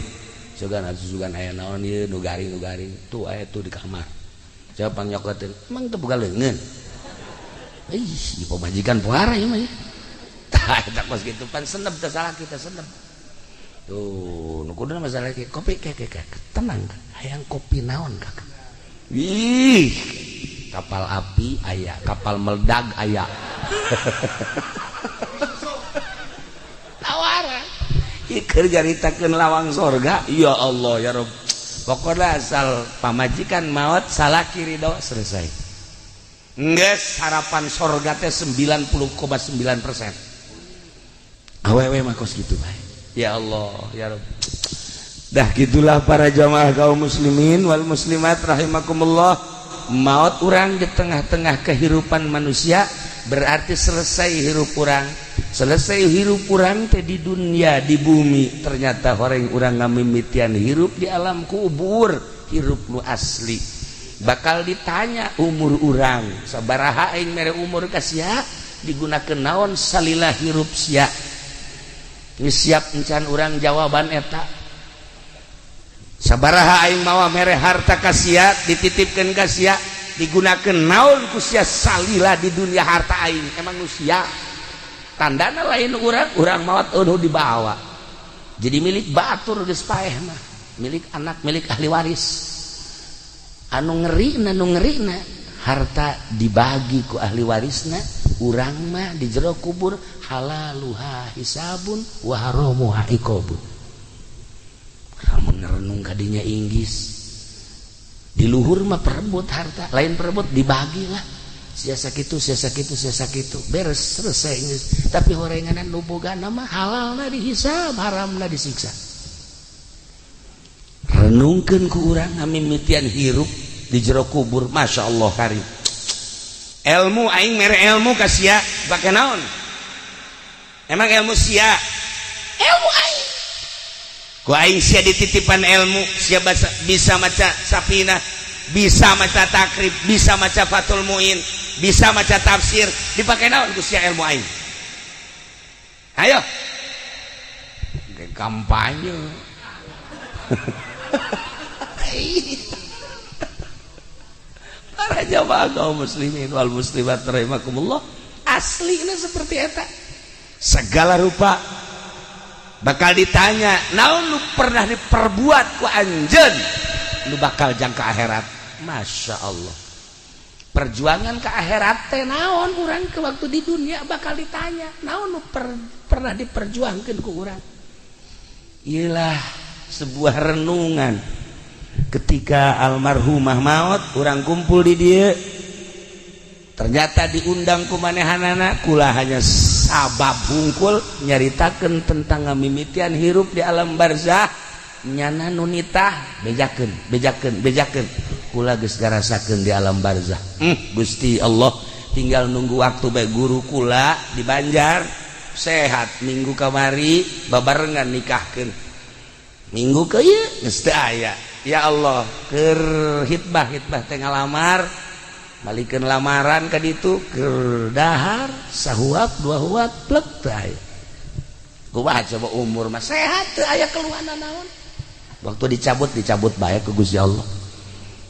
Sugan atuh sugan aya naon ieu nu garing nu garing. Tuh aya tuh di kamar. Coba pangnyokoteun. Emang teu boga leungeun. Ih, pamajikan puara ieu mah ya. Tah eta kos kitu pan senep teh salaki teh senep. Tuh, nu kuduna masalah ke kopi ke ke tenang, hayang kopi naon kakak. Ih, kapal api aya, kapal meledag aya. Tawaran. Ieu keur nyaritakeun lawang sorga, ya Allah ya Rabb. Pokoknya asal pamajikan maot salaki ridho selesai. Geus harapan sorga teh 90,9%. Awewe mah kos kitu bae. Ya Allah ya Rabb. Dah gitulah para jamaah kaum muslimin wal muslimat rahimakumullah. Maut urang di tengah-tengah kehidupan manusia berarti selesai hirup urang. Selesai hirup urang teh di dunia di bumi, ternyata horeng urang ngamimitian hirup di alam kubur, hirup nu asli. Bakal ditanya umur urang, sabaraha aing mere umur ka sia, digunakeun naon salila hirup sia. Geus siap encan urang jawaban eta. Sabaraha aing mawa mere harta ka sia, dititipkeun ka sia, digunakeun naon ku sia salila di dunia harta aing. Emang nu sia tandana lain urang, urang maot eueuh dibawa. Jadi milik batur geus paeh mah, milik anak, milik ahli waris. Anu ngerina, nu ngerina harta dibagi ku ahli warisna, urang mah di jero kubur halaluha hisabun wa haramuha iqabun. Lamun renung kadinya inggis di luhur mah perebut harta, lain perebut dibagilah. Sia sakitu, sia sakitu, sia sakitu, beres selesai geus. Tapi horenganan nu bogana mah halalna dihisab, haramna disiksa. Renungkeun ku urang ngamimitian hirup di jero kubur, masya Allah karim. Ilmu aing mere ilmu ka sia bake naon? Emang ilmu sia? Ilmu aing. Ku aing sia dititipan ilmu, sia bisa maca Safinah, bisa maca Takrib, bisa maca Fathul Muin, bisa maca tafsir, dipake naon ku sia ilmu aing? Ayo. Kampanye. Para jamaah kaum muslimin wal muslimat rahimakumullah, aslinya seperti eta. Segala rupa bakal ditanya, naon lu pernah diperbuat ku anjeun, lu bakal jangka akhirat. Masya Allah. Perjuangan ke akhirat teh naon urang ke waktu di dunia bakal ditanya, naon lu pernah diperjuangkeun ku urang. Iyalah sebuah renungan. Ketika almarhumah maut, urang kumpul di dia, ternyata diundang ku manehanana, kula hanya sabab hungkul nyaritakeun tentang ngamimitian hirup di alam barzah, nyana nu nitah bejakeun bejakeun bejakeun, kula geus ngarasakeun di alam barzah. Gusti Allah, tinggal nunggu waktu bae. Guru kula di Banjar sehat minggu kamari babarengan nikahkeun, minggu ke ieu geus teu aya. Ya Allah, keur hitbah hitbah teh ngalamar, balikeun lamaran ka ditu keur dahar sahuap dua huap plek teu aya. Kumaha coba umur mah sehat teu aya keluhan naon. Waktu dicabut dicabut bae ku Gusti Allah.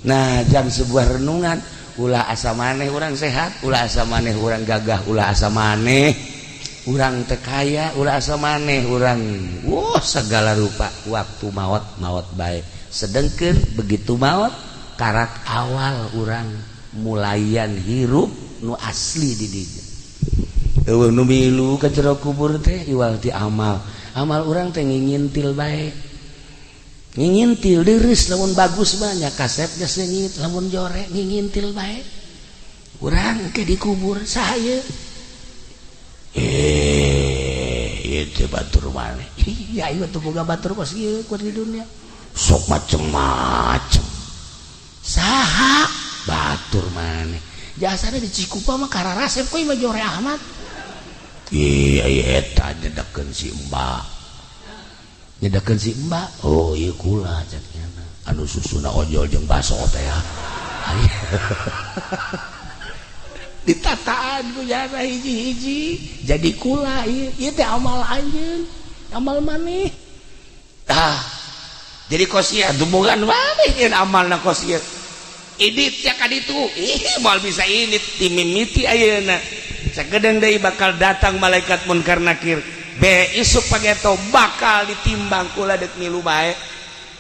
Nah, jam sebuah renungan, ulah asa maneh urang sehat, ulah asa maneh urang gagah, ulah asa maneh urang teu kaya, ulah asa maneh urang wah segala rupa, waktu maot maot bae. Sedengkeun begitu maot karak awal urang mulayan hirup nu asli di dinya. Eueuh nu milu ka jero kubur teh iwal ti amal. Amal urang teh ngingintil bae. Ngingintil deres, lamun bagus banyak kasepnya seungit, lamun jorek ngingintil bae. Urang ke dikubur saya. Eh, itu batur maneh. Iya, ieu tuh boga batur kos ieu kur di dunia. Sok macem-macem. Saha batur maneh? Jasana di Cikupa mah kararasep kok mah jore amat. Iya, iya, eta nyedakeun si Mbak. Nyedakeun si Mbak. Oh, iya kula cek nyana. Anu susuna ojol jeung baso teh ya. Ditataan ku jana hiji-hiji jadi kula ieu. Ieu teh amal anjeun, amal maneh. Tah. Jadi kos ieu dumungan maneh nyeun amalna kos ieu. Idit ya ka ditu. Ih, moal bisa indit dimimiti ayeuna. Sakedeung deui bakal datang malaikat munkar nakir. Be isuk pageto bakal ditimbang, kula dek milu bae.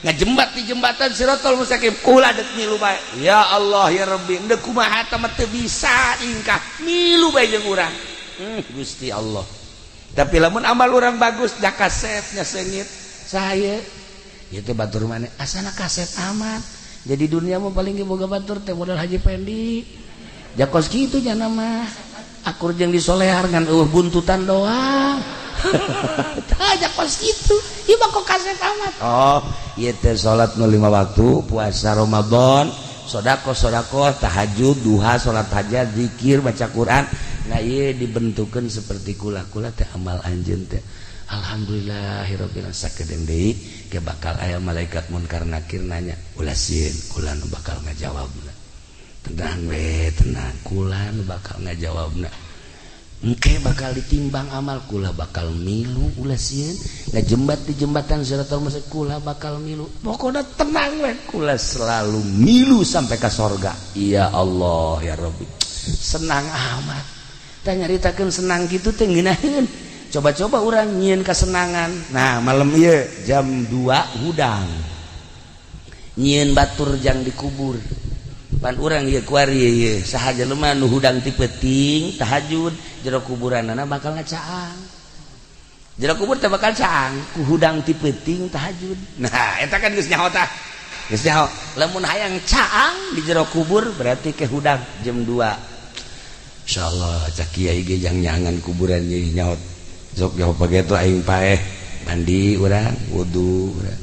Ngajembat di jembatan Sirotol Mustaqim, kula dek milu bae. Ya Allah ya Rabbi, endek kumaha teh mah teu bisa ingkah milu bae jeung urang. Gusti Allah. Tapi lamun amal urang bagus da kasepnya seungit. Saya ieu teh batur maneh asana kasep amat. Jadi dunia mah paling ge boga batur teh modal Haji Pendi. Jakos kitu nya mah. Akur jeung disolehar ngan eueuh buntutan doang. Tah jakos kitu. Ieu mah kok kasep amat. Oh, ieu teh salat nu 5 waktu, puasa Ramadan, sedekah sedekah, tahajud, duha, salat hajat, zikir, baca Quran. Nah, ieu dibentukeun seperti kula-kula teh amal anjeun teh. Alhamdulillahirabbil alamin, sakedeung deui ke bakal aya malaikat munkar nakir nanya, ulah sieun, kula nu bakal ngajawabna. Tenang we, tenang, kula nu bakal ngajawabna. Engke bakal ditimbang amal kula bakal milu, ulah sieun, ngajembat di jembatan Siratal Mustaqim kula bakal milu. Pokoknya tenang we, kula selalu milu sampai ke sorga. Ya Allah ya Rabbi, senang amat. Tah nyaritakeun senang kitu teh ngeunaheun. Coba-coba urang nyieun kesenangan. Nah, malam ieu jam 2 hudang nyieun batur jang dikubur. Pan urang ieu kuari ieu saha jelema nu hudang ti peuting tahajud, jero kuburanana bakal ngacaang. Jero kubur teh bakal caang ku hudang ti peuting tahajud. Nah, eta kan geus nyaho tah. Geus nyaho. Lamun hayang caang di jero kubur berarti ke hudang jam 2. Insyaallah cak kiai ge jang nyangan kuburan ieu nyaho. Sok nyaho pageto aing paeh mandi urang wudu urang.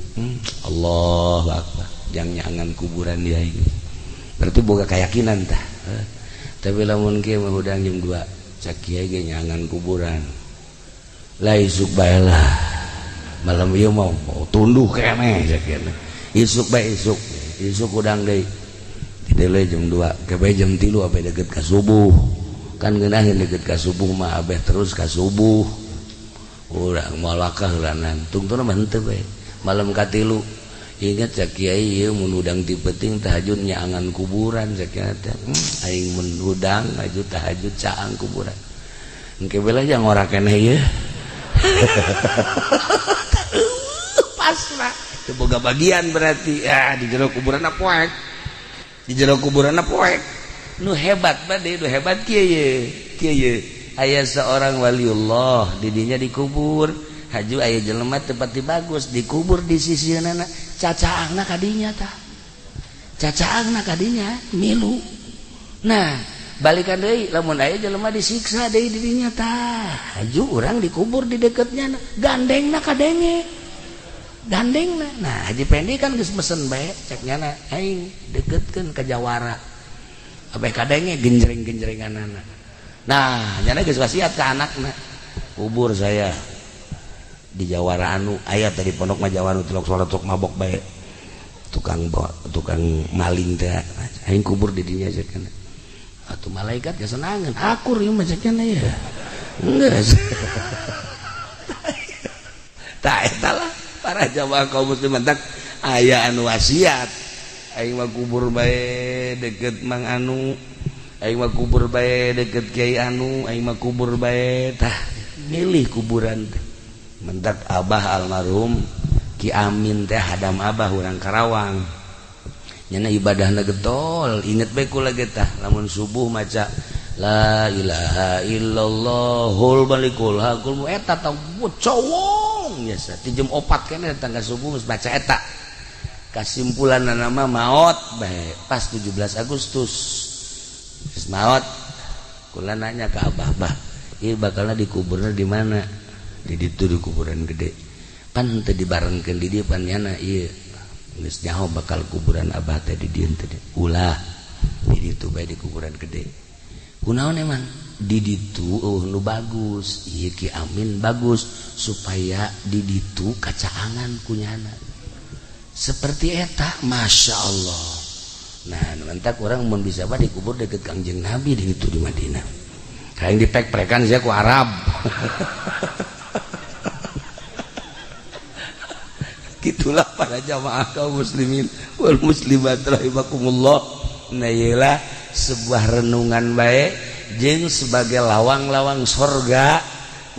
Allahu akbar jang nyangan kuburan dia ini. Berarti boga keyakinan tah. Tapi lamun kieu mah hudang jam 2 cak kiai ge nyangan kuburan. Lah isuk bae lah. Malam ieu mah mau tunduh keneh cak kiai. Isuk bae isuk. Isuk hudang deui. Didele jam 2, ke bae jam 3 abeh deket ka subuh. Kan ngeunaheun deket ka subuh mah abeh terus ka subuh. Urang moal wakah heulanan. Tungtuna mah henteu bae. Malam katilu ingat cak kiai ieu mun hudang ti peuting tahajud nyaangan kuburan cak kiai teh. Aing mun hudang aju tahajud caang kuburan. Engke bela jang ora keneh ieu. Pasrah. Teu boga bagian berarti. Ah, di jero kuburan poek. Di jero kuburan poek. Nu hebat bade, nu hebat kieu ye. Kieu ye. Aya seorang waliullah didinya dikubur. Haju aya jelema teu pati bagus dikubur di sisieunana, cacaangna kadinya tah. Cacaangna kadinya milu. Nah, balikan deui lamun aya jelema disiksa deui didinya tah. Haju urang dikubur di deketnya, gandengna kadenge. Gandengna. Nah, Haji Pendi kan geus mesen bae cek nyana aing deketkeun ka jawara. Abeh kadenge genjreng-genjrenganana. Nah, nyana geus wasiat ka anakna. Kubur saya di jawara anu aya tadi pondok mah jawara tilok salat sok mabok bae. Tukang tukang maling teh aing kubur di dinya cek kana. Atuh malaikat kesenangan akur ieu mah cek kana ya. Geus. Tah eta lah para jamaah kaum muslimin tak aya anu wasiat aing mah kubur bae deket Mang anu, aing mah kubur bae deket Kiai anu, aing mah kubur bae tah milih kuburan teh. Mentak abah almarhum Ki Amin teh hadam abah urang Karawang. Nyana ibadahna getol, inget bae kula ge tah lamun subuh maca la ilaha illallahul malikul hakul eta tah cowong biasa ti jam 4 keneh datang ka subuh geus baca eta. Kesimpulan nama maot bae pas 17 Agustus. Geus maot. Kula nanya ke Abah, "Bah, ieu bakalna dikuburna di mana?" Di ditu di kuburan gede. Pan teu dibarengkeun di dieu pan nyana ieu. Geus nyaho bakal kuburan Abah teh di dieu teh. Ulah di ditu bae di kuburan gede. Kunaon emang? Di ditu eueuh nu bagus. Ieu Ki Amin bagus supaya di ditu kacaangan kunyana. Seperti eta, Masya Allah. Nah, mantak orang mun bisa mah dikubur deket Kangjeng Nabi di ditu di Madinah. Kayak dipek-prekan sia ku Arab. Gitulah para jamaah kaum muslimin wal muslimat rahimakumullah. Nah, iyalah sebuah renungan baik jeung sebagai lawang-lawang sorga.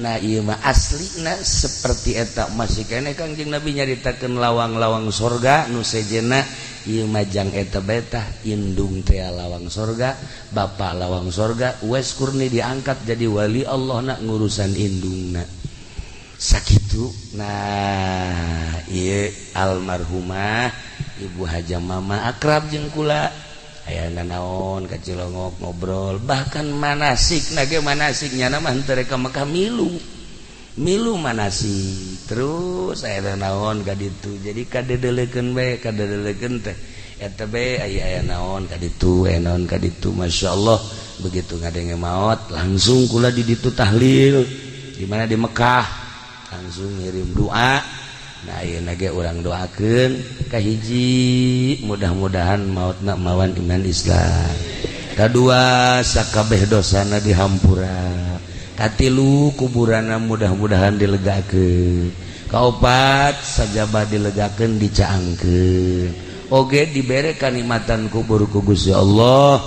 Nah, ieu mah aslina seperti eta masih keneh Kangjeng Nabi nyaritakeun lawang-lawang sorga nu sejenna ieu mah jang eta bae tah indung teh lawang sorga, bapak lawang sorga, Uwais Qurni diangkat jadi wali Allah na ngurusan indungna. Sakitu. Nah, ieu almarhumah Ibu Haja Mama akrab jeung kula. Aya nanaon ka Cilongok ngobrol, bahkan manasik nage manasik nyana mah henteu rek ka Mekah milu. Milu manasik terus aya naon ka ditu. Jadi kadedelekeun bae, kadedelekeun teh eta bae aya aya naon ka ditu, aya naon ka ditu. Masyaallah, begitu ngadenge maot langsung kula di ditu tahlil. Di mana di Mekah langsung ngirim doa. Nah, ayeuna ge urang doakeun kahiji mudah-mudahan mautna mawan iman Islam. Kadua sakabeh dosana dihampura. Katilu kuburanna mudah-mudahan dilegakeun. Kaopat sajaba dilegakeun dicaangkeun. Oge dibere kanikmatan kubur ku Gusti Allah.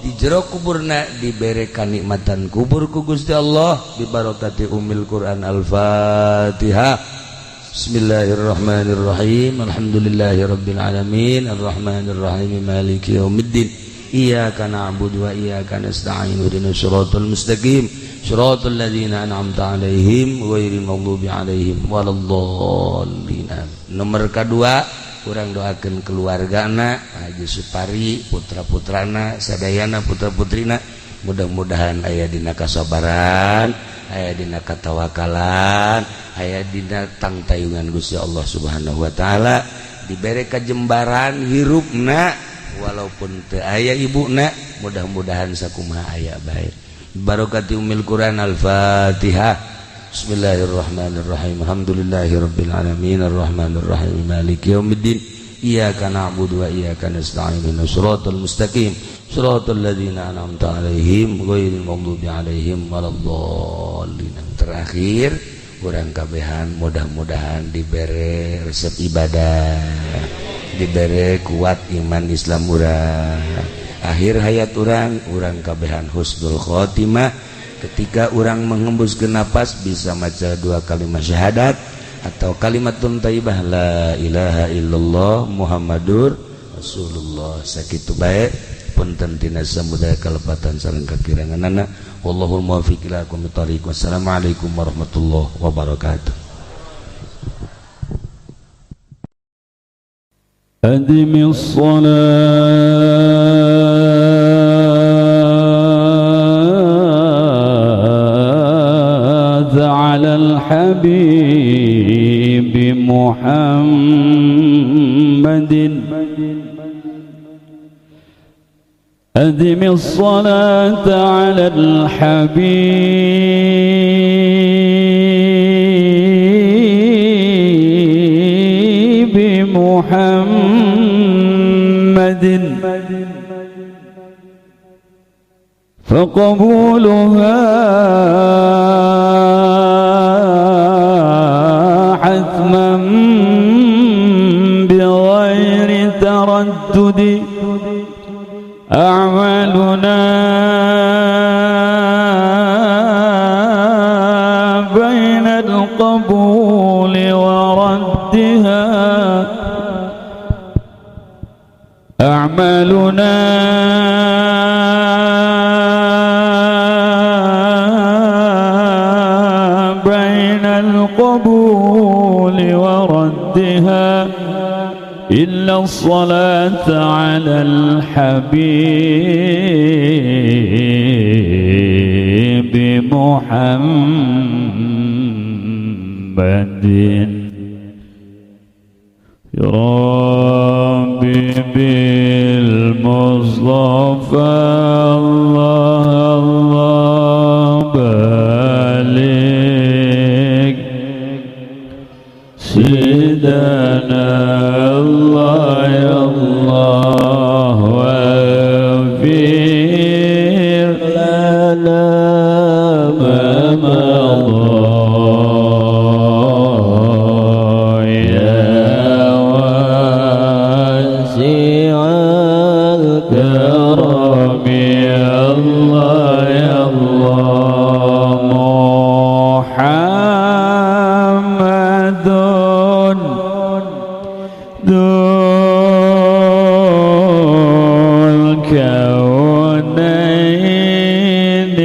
Di jero kuburna dibere kanikmatan kubur ku Gusti Allah bi barakati Ummil Quran. Al-Fatihah. Bismillahirrahmanirrahim. Alhamdulillahirabbil alamin arrahmanirrahim maliki yaumiddin. Iyyaka na'budu wa iyyaka nasta'in ihdinas siratal mustaqim siratal ladzina an'amta 'alaihim ghairil maghdubi 'alaihim waladdallin. Nomor kedua kurang doakeun keluargana Haji Supari, putra-putrana sadayana, putra-putrina, mudah-mudahan aya dina kasabaran, aya dina katawakalan, aya dina tangtayungan Gusti Allah Subhanahu wa taala, dibere kajembaran hirupna walaupun teu aya ibuna, mudah-mudahan sakumaha aya bae. Barokati Ummil Quran. Al-Fatihah. Bismillahirrahmanirrahim. Alhamdulillahirabbil alamin arrahmanirrahim maliki yaumiddin. Iyyaka na'budu wa iyyaka nasta'in ihdinas siratal mustaqim siratal ladzina an'amta 'alaihim ghairil maghdubi 'alaihim waladdallin. Terakhir urang kabehan mudah-mudahan dibere resep ibadah, dibere kuat iman Islam urang, akhir hayat urang urang kabehan husnul khotimah. Ketika urang menghembuskeun napas bisa maca dua kalimat syahadat atau kalimat thayyibah la ilaha illallah Muhammadur Rasulullah. Sakitu bae, punten tina samudaya kalepatan sareng kakiranganana. Wallahul muwaffiq ila aqwamit thariq. Wassalamualaikum warahmatullahi wabarakatuh. أدم الصلاة على الحبيب محمد أدم الصلاة على الحبيب محمد فقبولها حتما بغير تردد أعمالنا بين القبول وردها أعمالنا بين القبول وردها إلا الصلاة على الحبيب محمد. يا ربي بالمصطفى الله الله بلغ سيدنا الله يا الله واغفر لنا ما مضى يا واسع الكرم يا الله يا الله. محمد ذو الكونين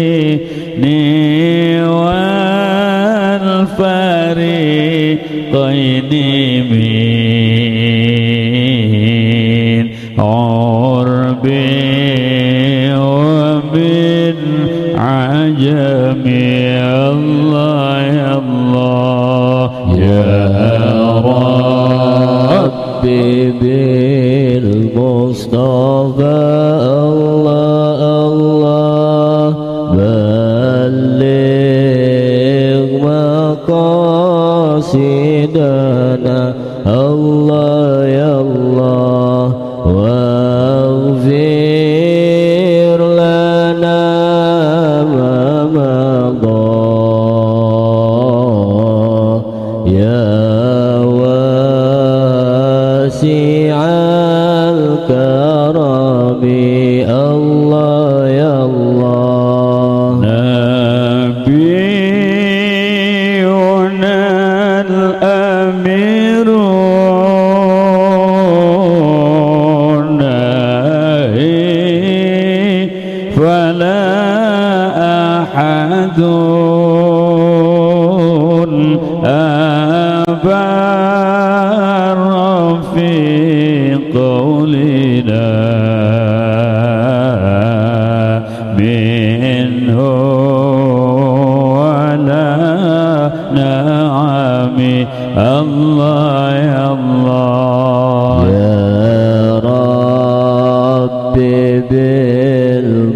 والثقلين والفريقين من عرب ومن عجم الله يا الله. يا ربي بالمصطفى الله الله بلغ مقاصدنا الله يا الله واغفر لنا ما مضى يا واسع الكرم الله يا الله. نبينا الأمير الناهي فلا أحد أبر في قولنا منه ولا نعم الله يا الله. يا ربي بالمصطفى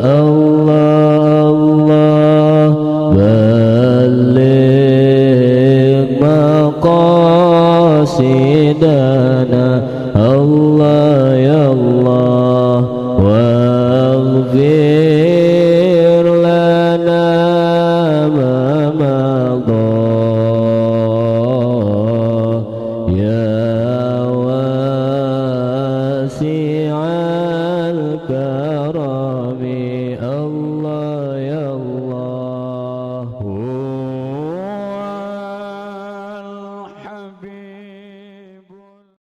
الله الله بلغ مقاصدنا الله يا الله واغفر لنا ما مضى يا واسع